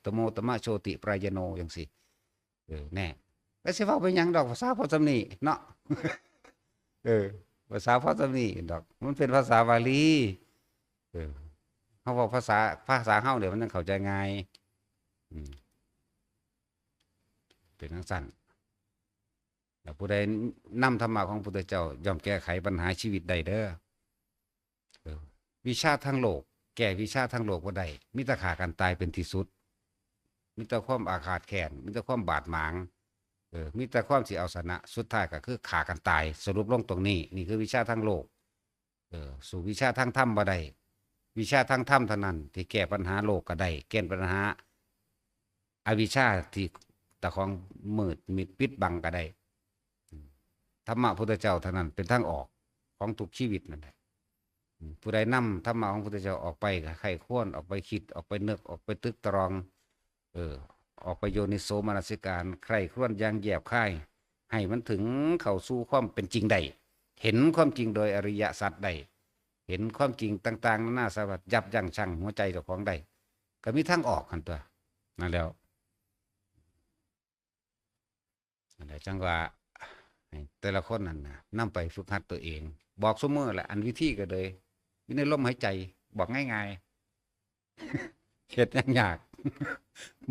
ตโมตมะโชติปรายโน จั่งซี้ เออ แน่ แล้วสิเว้าไปหยังดอก ภาษาพอส่ำนี้เนาะ เออ ภาษาพอส่ำนี้ดอก มันเป็นภาษาบาลี เออ เฮาเว้าภาษา ภาษาเฮาเนี่ยมันยังเข้าใจง่าย อืม เป็นจั่งซั้น แล้วผู้ใดนำธรรมะของพระพุทธเจ้า ย่อมแก้ไขปัญหาชีวิตได้เด้อ เออ วิชาทางโลก แก้วิชาทางโลกบ่ได้ มีแต่ฆ่ากันตายเป็นที่สุด มีแต่ความอาฆาตแค้น มีแต่ความบาดหมาง เออ มีแต่ความสิเอาชนะ สุดท้ายก็คือฆ่ากันตาย สรุปลงตรงนี้ นี่คือวิชาทางโลก เออ สู้วิชาทางธรรมบ่ได้ วิชาทางธรรมเท่านั้นที่แก้ปัญหาโลกก็ได้ แก้ปัญหาอวิชชาที่ตาของมืดมิดปิดบังก็ได้ ธรรมะพุทธเจ้าเท่านั้นเป็นทางออกของทุกชีวิตนั่นแหละ อืม ผู้ใดนำธรรมะของพุทธเจ้าออกไปก็ใคร่ครวญ ออกไปคิด ออกไปนึก ออกไปตึกตรอง เออ ออกไปโยนิโสมนสิการ ใคร่ครวญอย่างแยบคาย ให้มันถึงเข้าสู่ความเป็นจริงได้ เห็นความจริงโดยอริยสัจได้ เห็นความจริงต่างๆนานาสารพัด ยับยั้งชั่งหัวใจเจ้าของได้ ก็มีทางออกหั่นตัว นั่นแหล้ว นั่นแหละ จั่งว่าให้แต่ละคนนั่นน่ะ นำไปฝึกหัดตัวเอง บอกซุมื้อแหละ อันวิธีก็เลย อยู่ในลมหายใจ บอกง่ายๆ เฮ็ดหยังยาก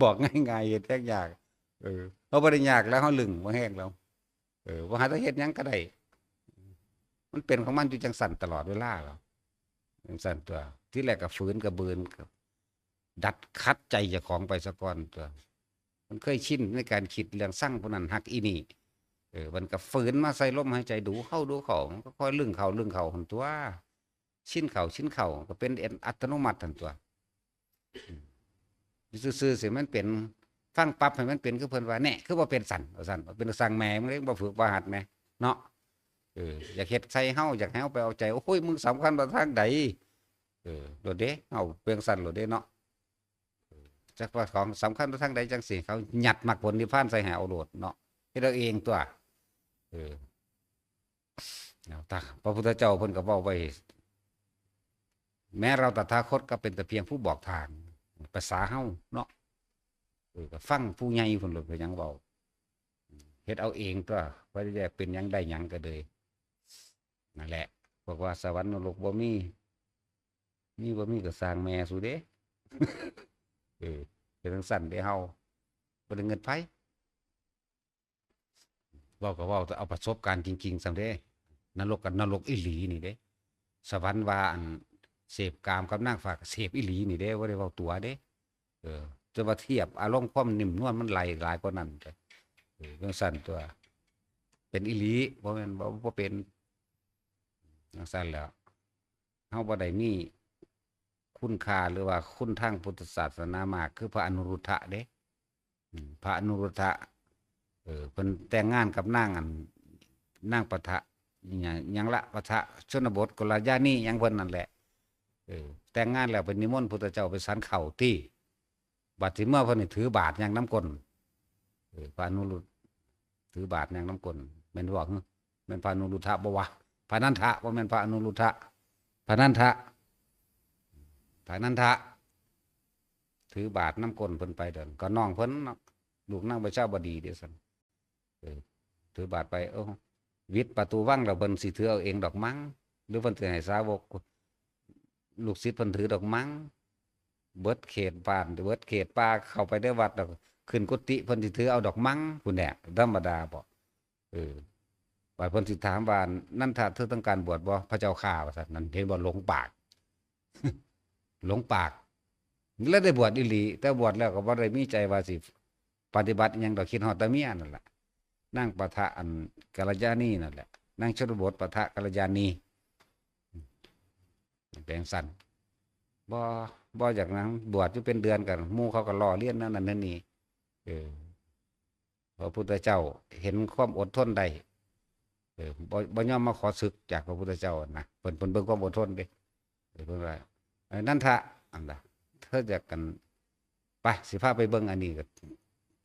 บอกง่ายๆ เฮ็ดหยังยาก เออ เฮาบ่ได้ยากแล้ว เฮาลึงบ่แฮงแล้ว เออ บ่หาแต่เฮ็ดหยังก็ได้ มันเป็นของมันอยู่จั่งซั้นตลอดเวลาแล้ว จั่งซั้นตัว ทีแรกก็ฝืนก็บืน ก็ดัดขัดใจเจ้าของไปซะก่อนตัว มันเคยชินในการคิดเรื่องซังผู้นั้นฮักอีนี่ เออ มันก็ฝืนมาใส่ลมหายใจ ดูเข้าดูเข้า มันก็ค่อยลึงเข้าลึงเข้าหั่นตัว ชินเข้าชินเข้า ก็เป็นอัตโนมัติหั่นตัว อืม ซื่อๆ สิมันเป็น ฟังปั๊บให้มันเป็นคือเพิ่นว่า แน่ คือบ่เป็นซั้น ว่าซั้น เป็นซังแม่มึงเด้ บ่ฝึกบ่หัดแม่ เนาะ เออ อยากเฮ็ดใส่เฮา อยากให้เฮาไปเอาใจ โอ้ย มึงสำคัญว่าทางใด เออ โลดเด้ เฮาเป็นซั้นโลดเด้เนาะ เออ จักว่าของสำคัญว่าทางใดจั่งซี้ เขายัดมรรคผลนิพพานใส่ให้เอาโลดเนาะ เฮ็ดเอาเองตัว เออ เอาตาพระพุทธเจ้าเพิ่นก็เว้าไว้ แม้เราตถาคตก็เป็นแต่เพียงผู้บอกทาง ภาษาเฮาเนาะ เออ ก็ฟังผู้ใหญ่เพิ่นโลด เพิ่นหยังเว้า เฮ็ดเอาเองตั๊ว ว่าจะเป็นหยังได้หยังก็เลย นั่นแหละ บอกว่าสวรรค์นรกบ่มี มีบ่มีก็ซ่างแม่สูเด้ เออ เป็นจั่งซั้นเด้เฮา บ่ได้เงินไผ เว้าก็เว้า แต่เอาประสบการณ์จริงๆ ซ่ำเด้ นรกกับนรกอีหลีนี่เด้ สวรรค์ว่าอันเสพกามกับนางฟ้าก็เสพอีหลีนี่เด้ บ่ได้เว้าตั๋วเด้ เออ จะว่าเทียบอารมณ์ความนิ่มนวลมันไหลหลายกว่านั้นเด้ เออ จั่งซั้นตั๊ว เป็นอีหลี บ่แม่นบ่ บ่เป็น จั่งซั้นแหล้ว เฮาบ่ได้มีคุณค่าหรือว่าคุณทางพุทธศาสนามาก คือพระอนุรุทธะเด้ อืม พระอนุรุทธะ เออ เพิ่นแต่งงานกับนางอัน นางปะทะ อิหยัง อิหยังละ ปะทะชนบท กัลยาณี อิหยังเพิ่นนั่นแหละ เออ แต่งงานแล้วไปนิมนต์พุทธเจ้าไปฉันข้าวติ บัดสิเมือเพิ่นนี่ถือบาตรย่างนำก้น เออ พระอนุรุทธะ ถือบาตรย่างนำก้น แม่นบ่ แม่นพระอนุรุทธะบ่วะ พระนันทะ บ่แม่นพระอนุรุทธะ พระนันทะ พระนันทะ ถือบาตรนำก้นเพิ่นไปเด้อ ก็น้องเพิ่นเนาะ ลูกนางประชาบดีเด้ซั่น เออ ถือบาตรไป เอ้า หวิดประตูวังแล้วเพิ่นสิถือเอาเองดอกมั้ง หรือเพิ่นสิให้สาวก ลูกศิษย์เพิ่นถือดอกมั้ง เบิดเขตบ้าน เบิดเขตป่า เข้าไปในวัดแล้ว ขึ้นกุฏิเพิ่นสิถือเอาดอกมั้ง พู้นแหละ ธรรมดาบ่ เออ บัดเพิ่นสิถามว่า "นันทะ เธอต้องการบวชบ่ พระเจ้าข้า" ว่าซั่น นั่นเห็นบ่ หลงปาก หลงปาก แล้วได้บวชอีหลี แต่บวชแล้วก็บ่ได้มีใจว่าสิปฏิบัติอิหยังดอก คิดฮอดแต่เมียนั่นล่ะ นางปะทะอันกัลยาณีนั่นแหละ นางชนบทปะทะกัลยาณี เป็นจั่งซั้น บ่ บ่อยากหยัง บวชอยู่เป็นเดือนกัน หมู่เขาก็ล้อเลียนแนวนั้นแนวนี้ เออ พระพุทธเจ้าเห็นความอดทนได้ เออ บ่ บ่ยอมมาขอศึกจากพระพุทธเจ้านะ เพิ่น เพิ่นเบิ่งความอดทนเด้ เออ เพิ่นว่า "เอ้ย นันทะ อันน่ะ เธออยากกัน ไป สิพาไปเบิ่งอันนี้" ก็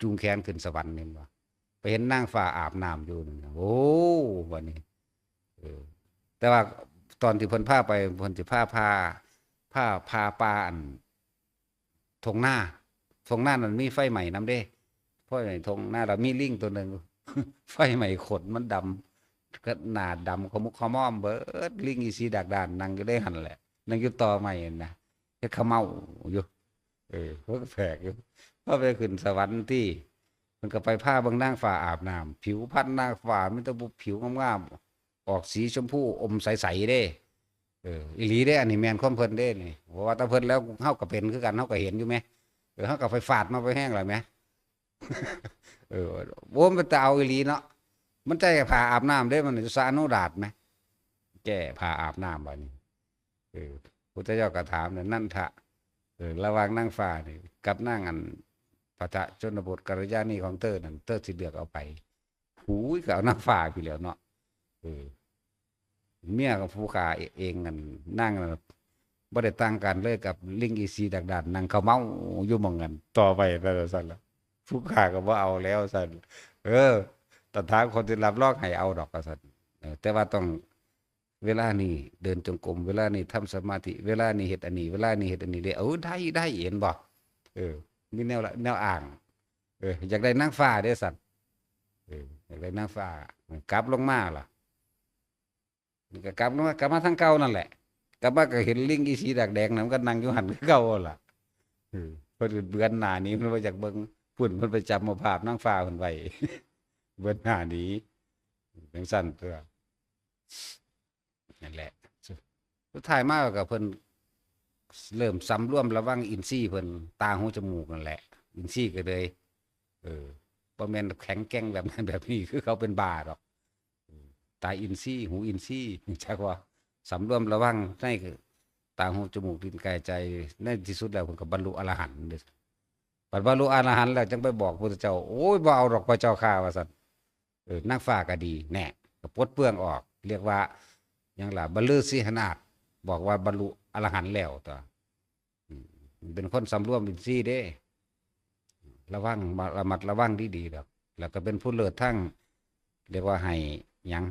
จูงแขนขึ้นสวรรค์ เห็นบ่ ไปเห็นนางฟ้าอาบน้ำอยู่นั่นน่ะ โอ้ บัดนี้ เออ แต่ว่าตอนที่เพิ่นพาไป เพิ่นสิพา พา พา พาป่าอัน ท่งนา ท่งนานั้นมีไฟไหม้นำเด้ เพราะในท่งนาเรามีลิงตัวหนึ่ง ไฟไหม้ขนมันดำ ก็หน้าดำขมุกขม้อมเบิด ลิงอีสีดากดานนั่งอยู่ในหั่นแหละ นั่งอยู่ตอไม้นั่นนะ เฮ็ดขะเม้าอยู่ เออ เพิ่นก็แปลกอยู่ พอไปขึ้นสวรรค์ติ มันก็ไปพาเบิ่งนางฟ้าอาบน้ำ ผิวพรรณนางฟ้ามีแต่ผู้ผิวงามๆ ออกสีชมพูอมใสๆ เด้ เออ อีหลีเด้ อันนี้แม่นความเพิ่นเด้นี่ เพราะว่าแต่เพิ่นแล้วเฮาก็เป็นคือกัน เฮาก็เห็นอยู่แหม เออ เฮาก็ไปฟาดมาไปแฮงแล้วแหม เออ โอ้ มันเป็นตาเอาอีหลีเนาะ มันใส่ผ้าอาบน้ำเด้ มันสระอนุราชแหม แก้ผ้าอาบน้ำบัดนี้ เออ พุทธเจ้าก็ถามนะ "นันทะ เออ ระหว่างนางฟ้านี่กับนางอัน ปะทะชนบทกัลยาณีของเธอนั่น เธอสิเลือกเอาไผ" หูย ก็เอานางฟ้าไปแล้วเนาะ เออ เมียกับผู้ฆ่าเอง อันนางนั่นบ่ได้ต่างกันเลยกับลิงอีสีดากดานนั่งขะเม้าอยู่หม่องนั้นต่อไป แต่ว่าซั่นล่ะ ผู้ฆ่าก็บ่เอาแล้วซั่น เออ ตถาคตสิรับรองให้เอาดอกว่าซั่น เออ แต่ว่าต้อง เวลานี้เดินจงกรม เวลานี้ทำสมาธิ เวลานี้เฮ็ดอันนี้ เวลานี้เฮ็ดอันนี้เด้ เออ ได้ ได้ เห็นบ่ เออ มีแนวละ แนวอ้าง เออ อยากได้นางฟ้าเด้ซั่น เออ อยากได้นางฟ้า กลับลงมาล่ะ มันก็กลับลงมา กลับมาทางเก่านั่นแหละ กลับมาก็เห็นลิงอีสีดากแดงนั่นมันก็นั่งอยู่หั่นคือเก่าหั่นล่ะ เออ เพิ่นก็เบือนหน้าหนี เพิ่นบ่อยากเบิ่ง พุ้น เพิ่นไปจับเอาภาพนางฟ้าเพิ่นไว้ เบือนหน้าหนี จั่งซั้นตั๊ว นั่นแหละ สุด สุดท้ายมาก็เพิ่นเริ่มสำรวมระวังอินทรีย์เพิ่น ตา หู จมูกนั่นแหละ อินทรีย์ก็เลย เออ บ่แม่นแข็งแกร่งแบบนั้นแบบนี้ คือเขาเป็นบ้าดอก เออ ตาอินทรีย์ หูอินทรีย์ จักว่าสำรวมระวังในตา หู จมูก ลิ้น กาย ใจ ในที่สุดแล้วเพิ่นก็บรรลุอรหันต์เด้อ บัดบรรลุอรหันต์แล้วจั่งไปบอกพุทธเจ้า "โอ้ย บ่เอาดอกพระเจ้าข้า" ว่าซั่น เออ นางฟ้าก็ดี แน่ ก็ปลดเปลื้องออก เรียกว่าหยังล่ะ บรรลือสีหนาฏ บอกว่าบรรลุอรหันต์แล้วตั๊ว อืม เป็นคนสำรวมอินทรีย์เด้ ระวัง ระมัดระวังดีๆ ดอก แล้วก็เป็นผู้เลิศทาง เรียกว่าให้หยัง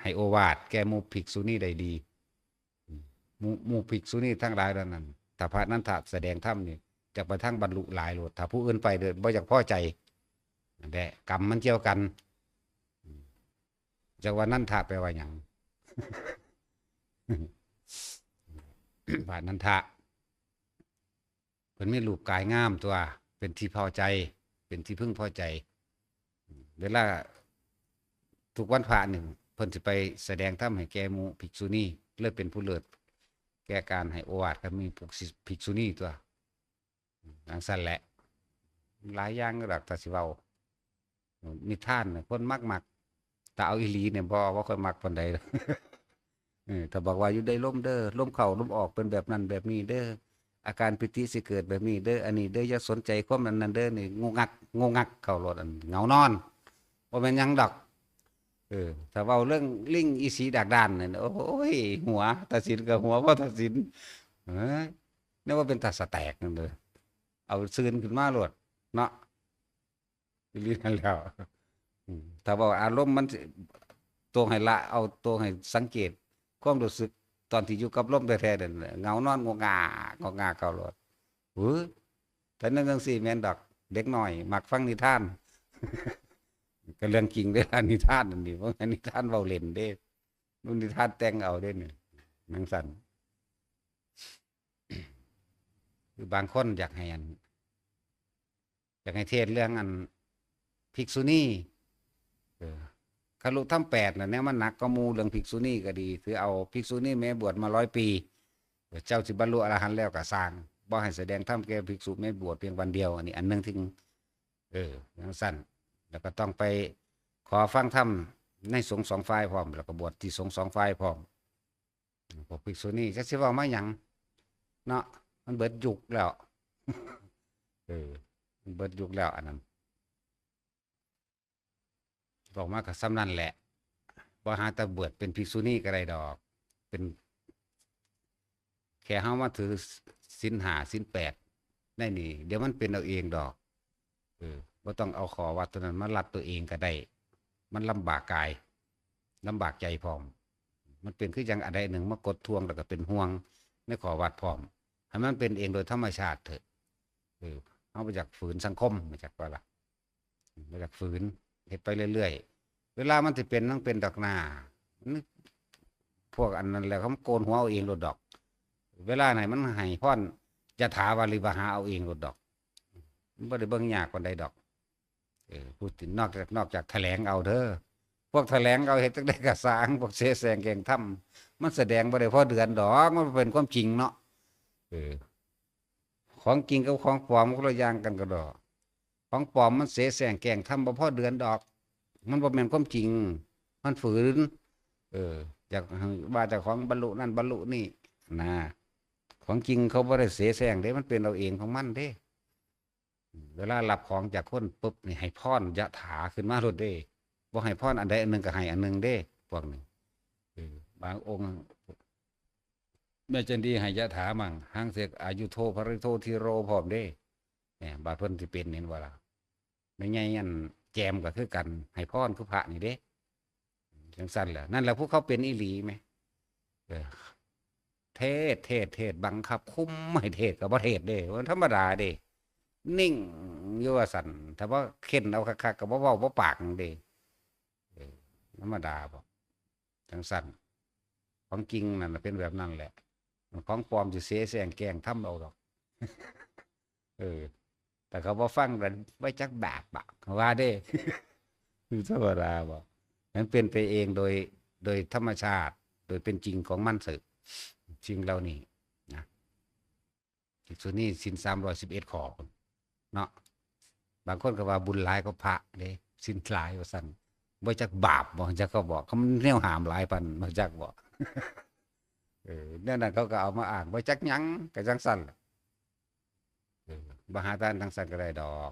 ให้โอวาทแก่หมู่ภิกษุณีได้ดี หมู่ หมู่ภิกษุณีทั้งหลายเหล่านั้น ถ้าพระนันทะแสดงธรรมนี่ จะไปทางบรรลุหลายโลด ถ้าผู้อื่นไปเด้อ บ่อยากพอใจ นั่นแหละ กรรมมันเกี่ยวกัน จักว่านันทะแปลว่าหยัง พระนันทะ เพิ่นมีรูปกายงามตัว เป็นที่พอใจ เป็นที่พึงพอใจ เวลาทุกวันพระนี่ เพิ่นสิไปแสดงธรรมให้แก่หมู่ภิกษุณี เลยเป็นผู้เลิศ แก่การให้โอวาทกับหมู่ภิกษุณีตัว จั่งซั้นแหละ หลายอย่างดอก ถ้าสิเว้า นิทานน่ะ คนมักมัก แต่เอาอีหลีเนี่ย บ่ บ่ค่อยมักปานใด เออ ถ้าบอกว่าอยู่ได้ลมเด้อ ลมเข้าลมออกเป็นแบบนั้นแบบนี้เด้อ อาการปีติสิเกิดแบบนี้เด้อ อันนี้เด้อ อย่าสนใจความอันนั้นเด้อ นี่ งงงัก งงงักเข้าโลด อันเหงานอน บ่แม่นหยังดอก เออ ถ้าเว้าเรื่องลิงอีสีดากดานเนี่ย โอ้ย หัว ตาสินก็หัว พ่อตาสิน เอ้ย นึกว่าเป็นตาสะแตกนั่นเลย เอาซื่นขึ้นมาโลด เนาะ อีหลีนั่นแหล้ว อืม ถ้าเว้าอารมณ์มันสิ ตัวให้ละ เอาตัวให้สังเกต ความรู้สึกตอนที่อยู่กับลมแท้ๆนั่นแหละ เหงานอนงอกงาก งอกงากเข้าโลด หือ แต่นั่นจั่งซี้แม่นดอก เด็กน้อยมักฟังนิทาน ก็เรื่องจริงเด้ล่ะ นิทานนั่นนี่ บ่แม่นนิทานเว้าเล่นเด้ มันนิทานแต่งเอาเด้นี่ จั่งซั้น คือบางคนอยากให้อัน อยากให้เทศน์เรื่องอันภิกษุณี เออ คลุธรรมแปดน่ะ แนวมันหนักกว่าหมู่ เรื่องภิกษุณีก็ดี คือเอาภิกษุณีแม่บวชมาร้อยปี เออ เจ้าสิบรรลุอรหันต์แล้วก็ซ่าง บ่ให้แสดงธรรมแก่ภิกษุแม่บวชเพียงวันเดียว อันนี้อันหนึ่งถึง เออ จั่งซั้น แล้วก็ต้องไปขอฟังธรรมในสงฆ์สองฝ่ายพร้อม แล้วก็บวชที่สงฆ์สองฝ่ายพร้อม พวกภิกษุณีจักสิเว้ามาหยัง เนาะ มันเบิดยุคแล้ว เออ มันเบิดยุคแล้วอันนั้น บอกมาก็ส่ำนั้นแหละ บ่หาแต่บวชเป็นภิกษุณีก็ได้ดอก เป็น แค่เฮามาถือศีลห้า ศีลแปด ในนี่ เดี๋ยวมันเป็นเอาเองดอก เออ บ่ต้องเอาข้อวัดตัวนั้นมารัดตัวเองก็ได้ มันลำบากกาย ลำบากใจพร้อม มันเป็นคือจั่งอันใดหนึ่งมากดทวงแล้วก็เป็นห่วงในข้อวัดพร้อม ให้มันเป็นเองโดยธรรมชาติเถอะ เออ เฮาบ่อยากฝืนสังคม บ่จักว่าล่ะ บ่อยากฝืน เฮ็ดไปเรื่อยๆ เวลามันสิเป็น มันเป็นดอกหน้า มัน พวกอันนั้นแหละ เขาโกนหัวเอาเองโลดดอก เวลาไหนมันให้พรยถาวาริวหาเอาเองโลดดอก มันบ่ได้เบิ่งยากปานใดดอก เออ พูดถึงนอกจาก นอกจากแถลงเอาเด้อ พวกแถลงเอาเฮ็ดจั่งใดก็ซ่าง พวกเสแสร้งแกล้งทำ มันแสดงบ่ได้พอเดือนดอก มันเป็นความจริงเนาะ เออ ของจริงกับของปลอมคนละอย่างกันก็ดอก ของปลอมมันเสแสร้งแกล้งทำบ่พอเดือนดอก มันบ่แม่นความจริง มันฝืน เออ อยากว่าเจ้าของบรรลุนั่นบรรลุนี่นะ ของจริงเขาบ่ได้เสแสร้งเด้ มันเป็นเอาเองของมันเด้ เวลารับของจากคนปุ๊บนี่ให้พรยถาขึ้นมาโลดเด้ บ่ให้พรอันใดอันหนึ่งก็ให้อันหนึ่งเด้ พวกนี้ เออ บางองค์ แม่จันดีให้ยถามั่ง หางเสกอายุโท ภริโท ธีโร พร้อมเด้ เนี่ย บาดเพิ่นสิเป็น เห็นบ่ล่ะ แม่ใหญ่อันแจมก็คือกัน ให้พรคือพระนี่เด้ จั่งซั้นแหละ นั่นแหละผู้เขาเป็นอีหลีแหม เออ เทศน์ เทศน์ เทศน์ บังคับคุมให้เทศน์ก็บ่เทศน์เด้ มันธรรมดาเด้ นิ่งอยู่ว่าซั่น ถ้าว่าเค้นเอาคักๆก็บ่เว้าบ่ปากหยังเด้ เออ ธรรมดาบ่ จั่งซั้น ของจริงนั่นน่ะเป็นแบบนั้นแหละ ของปลอมสิเสแสร้งแกล้งทำเอาดอก เออ แต่เขาบ่ฟังกัน ไว้จักบาปบะ ว่าเด้ คือธรรมดาบ่ มันเป็นไปเองโดย โดยธรรมชาติ โดยเป็นจริงของมันเถอะ สิ่งเหล่านี้นะ ภิกษุณีศีลสามร้อยสิบเอ็ดข้อ เนาะ บางคนก็ว่าบุญหลายกว่าพระเด้ ศีลหลายว่าซั่น บ่จักบาปบ่ จักเขาบอก เขาแนวห้ามหลายปาน บ่จักบ่ เออ แนวนั้นเขาก็เอามาอ้าง บ่จักหยัง ก็จั่งซั้นล่ะ เออ บ่หาทานจั่งซั้นก็ได้ดอก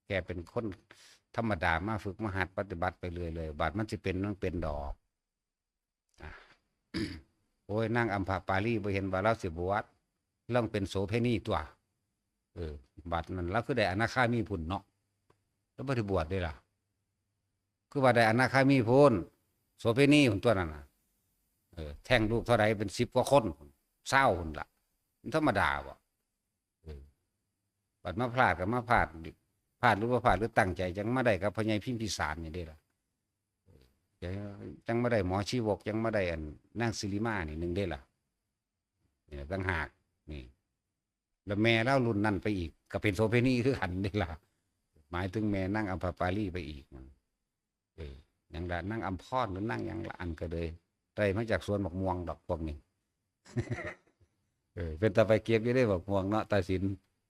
แค่เป็นคนธรรมดามาฝึกมาหัดปฏิบัติไปเรื่อยๆ บาดมันสิเป็น มันเป็นดอก อ่ะ โอ้ย นางอัมพปาลีบ่เห็นว่าลาวสิบวช ลาวเป็นโสเภณีตัว เออ บาดนั้นลาวคือได้อนาคามีพุ้นเนาะ ลาวบ่ได้บวชเด้ล่ะ คือว่าได้อนาคามีพุ้น โสเภณีพุ้นตั๊วนั่นน่ะ เออ แท้งลูกเท่าใดเป็นสิบกว่าคนพุ้น ซาวพุ้นล่ะ มันธรรมดาบ่ เออ บัดมาพลาดก็มาพลาด พลาดหรือบ่พลาดหรือตั้งใจ จั่งมาได้กับพ่อใหญ่พิมพิสารนี่เด้ล่ะ เออ จั่งมาได้หมอชีวก จั่งมาได้อันนางสิริมานี่หนึ่งเด้ล่ะ เนี่ยต่างหาก นี่ แล้วแม่ลาวรุ่นนั้นไปอีก ก็เป็นโสเภณีคือกันเด้ล่ะ หมายถึงแม่นางอัมพปาลีไปอีก เออ หยังล่ะ นางอัมพรหรือนางหยังล่ะ อันก็เลยได้มาจากสวนบักม่วงดอกพวกนี้ เออ เป็นตาไปเก็บอยู่ได้บักม่วงเนาะ ตาสิน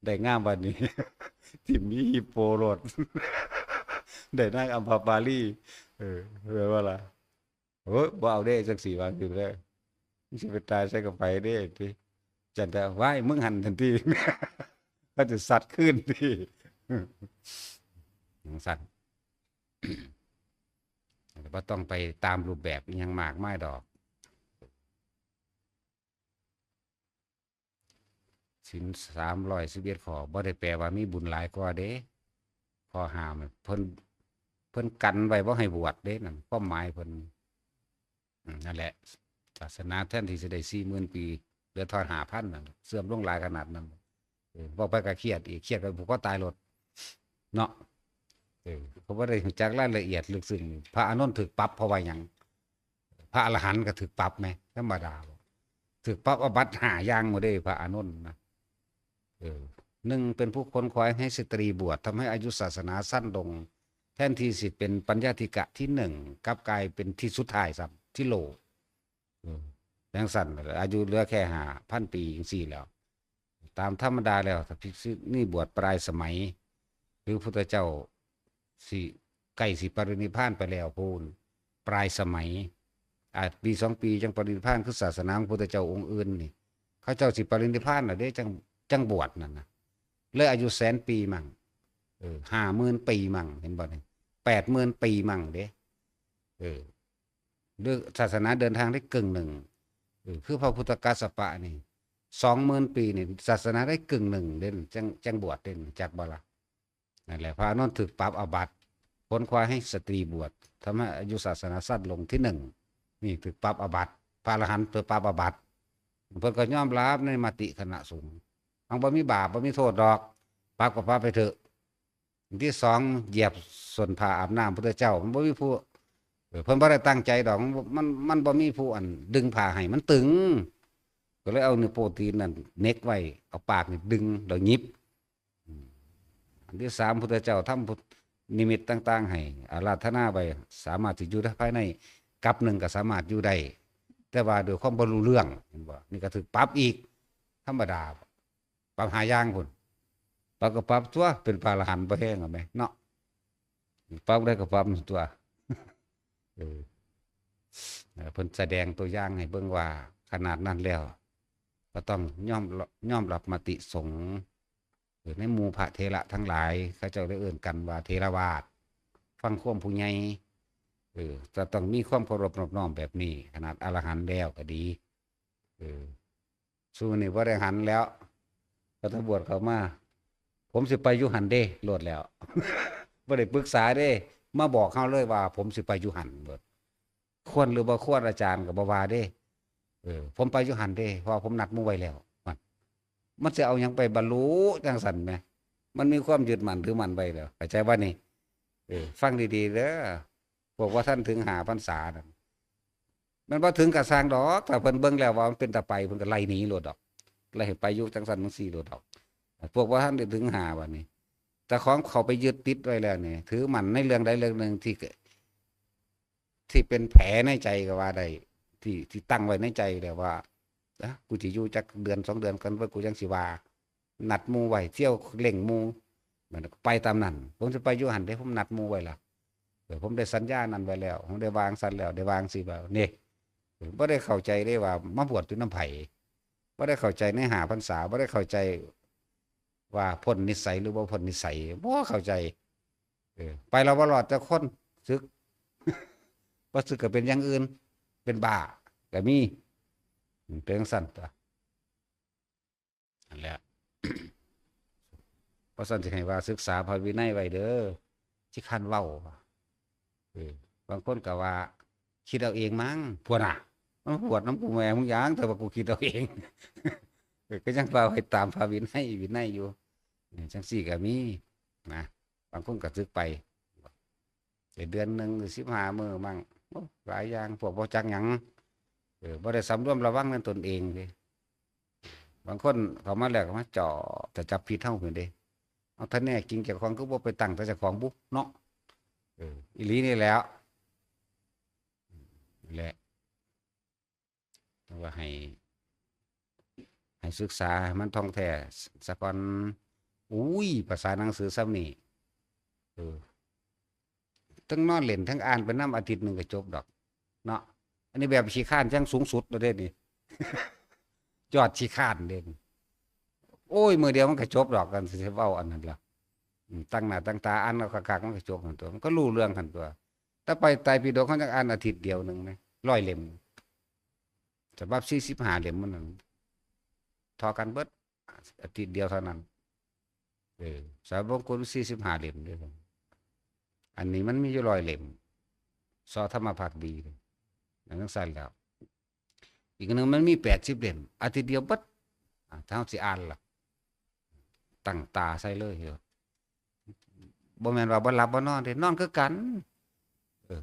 ได้งามบัดนี้ ถิ่มมีฮิปโปโลด ได้นางอัมพปาลี เออ แม่นบ่ล่ะ โอ้ย บ่เอาเด้ จั่งซี้ ว่าจั่งซี้เด้อ มึงสิไปตายใส่กับไผเด้ติ จั่งแต่ ว้าย มึงหั่นทันที เขาจะสัตว์คืนติ จั่งซั่น บ่ต้องไปตามรูปแบบอิหยังมากมายดอก ศีลสามร้อยสิบเอ็ดข้อ บ่ได้แปลว่ามีบุญหลายกว่าเด้ ข้อห้ามเพิ่น เพิ่นกันไว้บ่ให้บวชเด้ นั่นความหมายเพิ่น อืม นั่นแหละ ศาสนาแทนที่สิได้สี่หมื่นปี เหลือทอดห้าพันนั่น เสื่อมลงหลายขนาดนั้น เออ เว้าไปก็เครียดอีก เครียดก็ผูกคอตายโลด เนาะ เออ เขาบ่ได้รู้จักรายละเอียดลึกซึ้ง พระอานนท์ถูกปรับเพราะว่าหยัง พระอรหันต์ก็ถูกปรับแหม ธรรมดาบ่ ถูกปรับอาบัติห้าอย่างบ่เด้ พระอานนท์นะ เออ หนึ่ง เป็นผู้ขวนขวายให้สตรีบวช ทำให้อายุศาสนาสั้นลง แทนที่สิเป็นปัญญาธิกะที่หนึ่ง กลับกลายเป็นที่สุดท้ายซ้ำ ที่โล เออ จั่งซั่น อายุเหลือแค่ห้าพันปีจั่งซี้แล้ว ตามธรรมดาแล้ว ถ้าภิกษุณีบวชปลายสมัย หรือพุทธเจ้าสิใกล้สิปรินิพพานไปแล้วพู้น ปลายสมัย อาจปีสองปีจั่งปรินิพพาน คือศาสนาของพุทธเจ้าองค์อื่นนี่ เขาเจ้าสิปรินิพพานแล้วเด้ จั่ง จั่งบวชนั่นนะ เลยอายุแสนปีมั่ง เออ ห้าหมื่นปีมั่ง เห็นบ่นี่ แปดหมื่นปีมั่งเด้ เออ หรือศาสนาเดินทางได้กึ่งหนึ่ง เออ คือพระพุทธกัสสปะนี่ สองหมื่นปีนี่ ศาสนาได้กึ่งหนึ่งเด้ จั่ง จั่งบวชเด้ จักบ่ล่ะ นั่นแหละ พระอานนท์ถูกปรับอาบัติ ขวนขวายให้สตรีบวช ทำให้อายุศาสนาสั้นลงที่หนึ่ง นี่ถูกปรับอาบัติ พระอรหันต์ถูกปรับอาบัติ เพิ่นก็ยอมรับในมติคณะสงฆ์ มันบ่มีบาป บ่มีโทษดอก ปรับก็ปรับไปเถอะ อันที่สอง เหยียบส้นผ้าอาบน้ำพุทธเจ้า มันบ่มีผู้ เออ เพิ่นบ่ได้ตั้งใจดอก มันบ่ มัน มันบ่มีผู้อันดึงผ้าให้ มันตึง ก็เลยเอานิ้วโป้งตีนนั่นเหน็บไว้ เอาปากนี่ดึง แล้วหยิบ อืม อันที่สาม พุทธเจ้าทำพุทธนิมิตต่างๆ ให้ อาราธนาไว้ สามารถสิอยู่ภายในกัปหนึ่งก็สามารถอยู่ได้ แต่ว่าด้วยความบ่รู้เรื่อง เห็นบ่ นี่ก็ถูกปรับอีก ธรรมดา ปรับห้าอย่างพุ้น ปรับก็ปรับตั๊ว เป็นพระอรหันต์บ่แฮงเอาแหมเนาะ ปรับได้ก็ปรับตั๊ว เออ เออ เพิ่นแสดงตัวอย่างให้เบิ่งว่าขนาดนั้นแล้ว ก็ต้องยอม ยอมรับมติสงฆ์ เออ ในหมู่พระเถระทั้งหลาย เขาเจ้าได้เอิ้นกันว่าเถรวาท ฟังความผู้ใหญ่ เออ จะต้องมีความเคารพนอบน้อมแบบนี้ ขนาดอรหันต์แล้วก็ดี เออ ซุมื้อนี้บ่ได้หันแล้ว ก็ถ้าบวชเข้ามา ผมสิไปอยู่หั่นเด้ โลดแล้ว บ่ได้ปรึกษาเด้ มาบอกเฮาเลยว่าผมสิไปอยู่หั่น โลด ควรหรือบ่ควรอาจารย์ก็บ่ว่าเด้ เออ ผมไปอยู่หั่นเด้ เพราะว่าผมนัดหมู่ไว้แล้ว มัน มันสิเอาหยังไปบรรลุจั่งซั่นแหม มันมีความยึดมั่นถือมั่นไว้แล้ว เข้าใจบ่นี่ เออ ฟังดีๆ เด้อ พวกว่าทันถึงห้าพรรษานั่น มันบ่ถึงก็ซ่างดอก ถ้าเพิ่นเบิ่งแล้วว่ามันเป็นตาไป เพิ่นก็ไล่หนีโลดดอก ไล่ให้ไปอยู่จั่งซั่นจั่งซี้โลดดอก พวกว่าทันได้ถึงห้าบัดนี้ แต่ของเข้าไปยึดติดไว้แล้วนี่ ถือมั่นในเรื่องใดเรื่องหนึ่งที่เกิด ที่เป็นแผลในใจก็ว่าได้ ที่ ที่ตั้งไว้ในใจแล้วว่า อ่ะ กูสิอยู่จักเดือนสองเดือนก่อนเว้ย กูจั่งสิว่า นัดหมู่ไว้ เที่ยวเร่งหมู่ มันก็ไปตามนั้น ผมสิไปอยู่หั่นเด้ ผมนัดหมู่ไว้แล้ว เออ ผมได้สัญญานั้นไว้แล้ว ผมได้วางซั่นแล้ว ได้วางสิไว้ นี่ เออ บ่ได้เข้าใจเด้ว่ามาบวชอยู่นำไผ บ่ได้เข้าใจในห้าพรรษา บ่ได้เข้าใจว่าพ้นนิสัยหรือบ่พ้นนิสัย บ่เข้าใจ เออ ไปแล้วบ่รอดจักคน สึก บ่สึกก็เป็นอย่างอื่น เป็นบ้าก็มี อืม เป็นจั่งซั่นตั๊ว นั่นแหละ เพราะฉะนั้นสิให้ว่าศึกษาพระวินัยไว้เด้อ ขี้คร้านเว้า เออ บางคนก็ว่า คิดเอาเองมั้ง พวกน่ะ มันปวดน้ำกูแม่มึงยัง แต่ว่ากูคิดเอาเอง เออ ก็ยังว่าให้ตามพระวินัย วินัยอยู่ เออ จังซี่ก็มี นะ บางคนก็สึกไป ได้เดือนหนึ่งหรือสิบห้ามื้อมั่ง โอ้ หลายอย่าง พวกบ่จักหยัง เออ บ่ได้สำรวมระวังในตนเองเด้ บางคนเข้ามาแล้วก็มาเจาะ แต่จับผิดเฮาเพิ่นเด้ เอา ถ้าแน่จริงเจ้าของคือบ่ไปตั้งแต่เจ้าของบุเนาะ เออ อีหลีนี่แหล้ว นั่นแหละ ว่าให้ ให้ศึกษาให้มันท่องแท้ซะก่อน อุ้ย ภาษาหนังสือซ้ำนี่ เออ ทั้งนอนเล่นทั้งอ่านไปนำอาทิตย์หนึ่งก็จบดอก เนาะ อันนี้แบบขี้คร้านจั่งสูงสุดแล้วเด้นี่ ยอดขี้คร้านเด้นี่ โอ้ย มื้อเดียวมันก็จบดอก กันสิเว้าอันนั้นล่ะ อืม ตั้งหน้าตั้งตาอ่านเอาคักๆ มันก็จบหั่นตั๊ว มันก็รู้เรื่องหั่นตั๊ว แต่ไปไตรปิฎกเขาจั่งอ่านอาทิตย์เดียวหนึ่งนะ ร้อยเล่ม ฉบับสี่สิบห้าเล่มมันนั่น เท่ากันเบิด อาทิตย์เดียวเท่านั้น เออ สามัญมงคลสี่สิบห้าเล่มเด้ อันนี้มันมีอยู่ร้อยเล่ม สอ ธรรมภักดี อันนั้นสั้นแล้ว อีกหนึ่งมันมีแปดสิบเล่ม อาทิตย์เดียวเบิด อ่ะ ถ้าเฮาสิอ่านล่ะ ตั้งตาใส่เลย บ่แม่นว่าบ่หลับบ่นอนเด้ นอนคือกัน เออ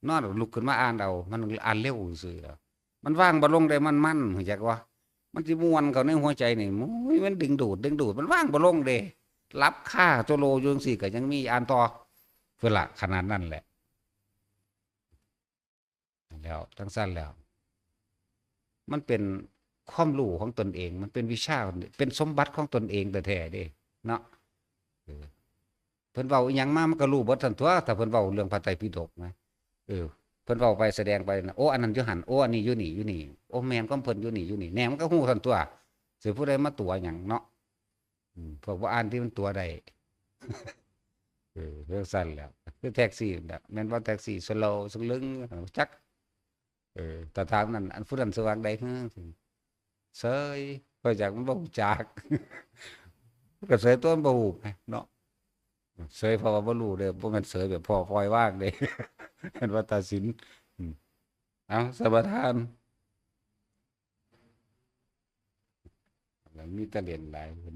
นอนลุกขึ้นมาอ่านเอา มันอ่านเร็วซื่อๆ มันวางบ่ลงเด้ มัน มัน รู้จักบ่ มันสิม่วนเข้าในหัวใจนี่ โอ้ย มันดึงดูด ดึงดูด มันวางบ่ลงเด้ หลับคาโจโลอยู่จั่งซี้ก็ยังมี อ่านต่อ เพิ่นล่ะ ขนาดนั้นแหละ แล้ว จั่งซั้นแล้ว มันเป็นความรู้ของตนเอง มันเป็นวิชา เป็นสมบัติของตนเองแท้ๆ เด้ เนาะ เออ เพิ่นเว้าอิหยังมามันก็รู้เบิดซั้นตั๊ว ถ้าเพิ่นเว้าเรื่องพระไตรปิฎกนะ เออ เพิ่นเว้าไปแสดงไปนะ โอ้ อันนั้นอยู่หั่น โอ้ อันนี้อยู่นี่ อยู่นี่ โอ้ แม่นของเพิ่นอยู่นี่ อยู่นี่ แน่ มันก็รู้ซั้นตั๊ว สิผู้ใดมาตั๋วหยังเนาะ อืม พวกบ่อ่านที่มันตั๋วได้ เออ จั่งซั้นแหล้ว คือแท็กซี่นั่นแหละ แม่นบ่แท็กซี่ สโลว์ สลึง จัก เออ แต่ถามนั่น อันผู้นั้นสว่างใด เฮ้อ เสย ก็อยากมันบ่รู้จัก ก็เสยตั๊วมันบ่รู้ไงเนาะ เสยเพราะว่าบ่รู้เด้อ บ่แม่นเสยแบบพ่อปล่อยว่างเด้ เห็นว่าตัดสิน อืม เอา สมาทาน แล้วมีแต่เล่นหลายคน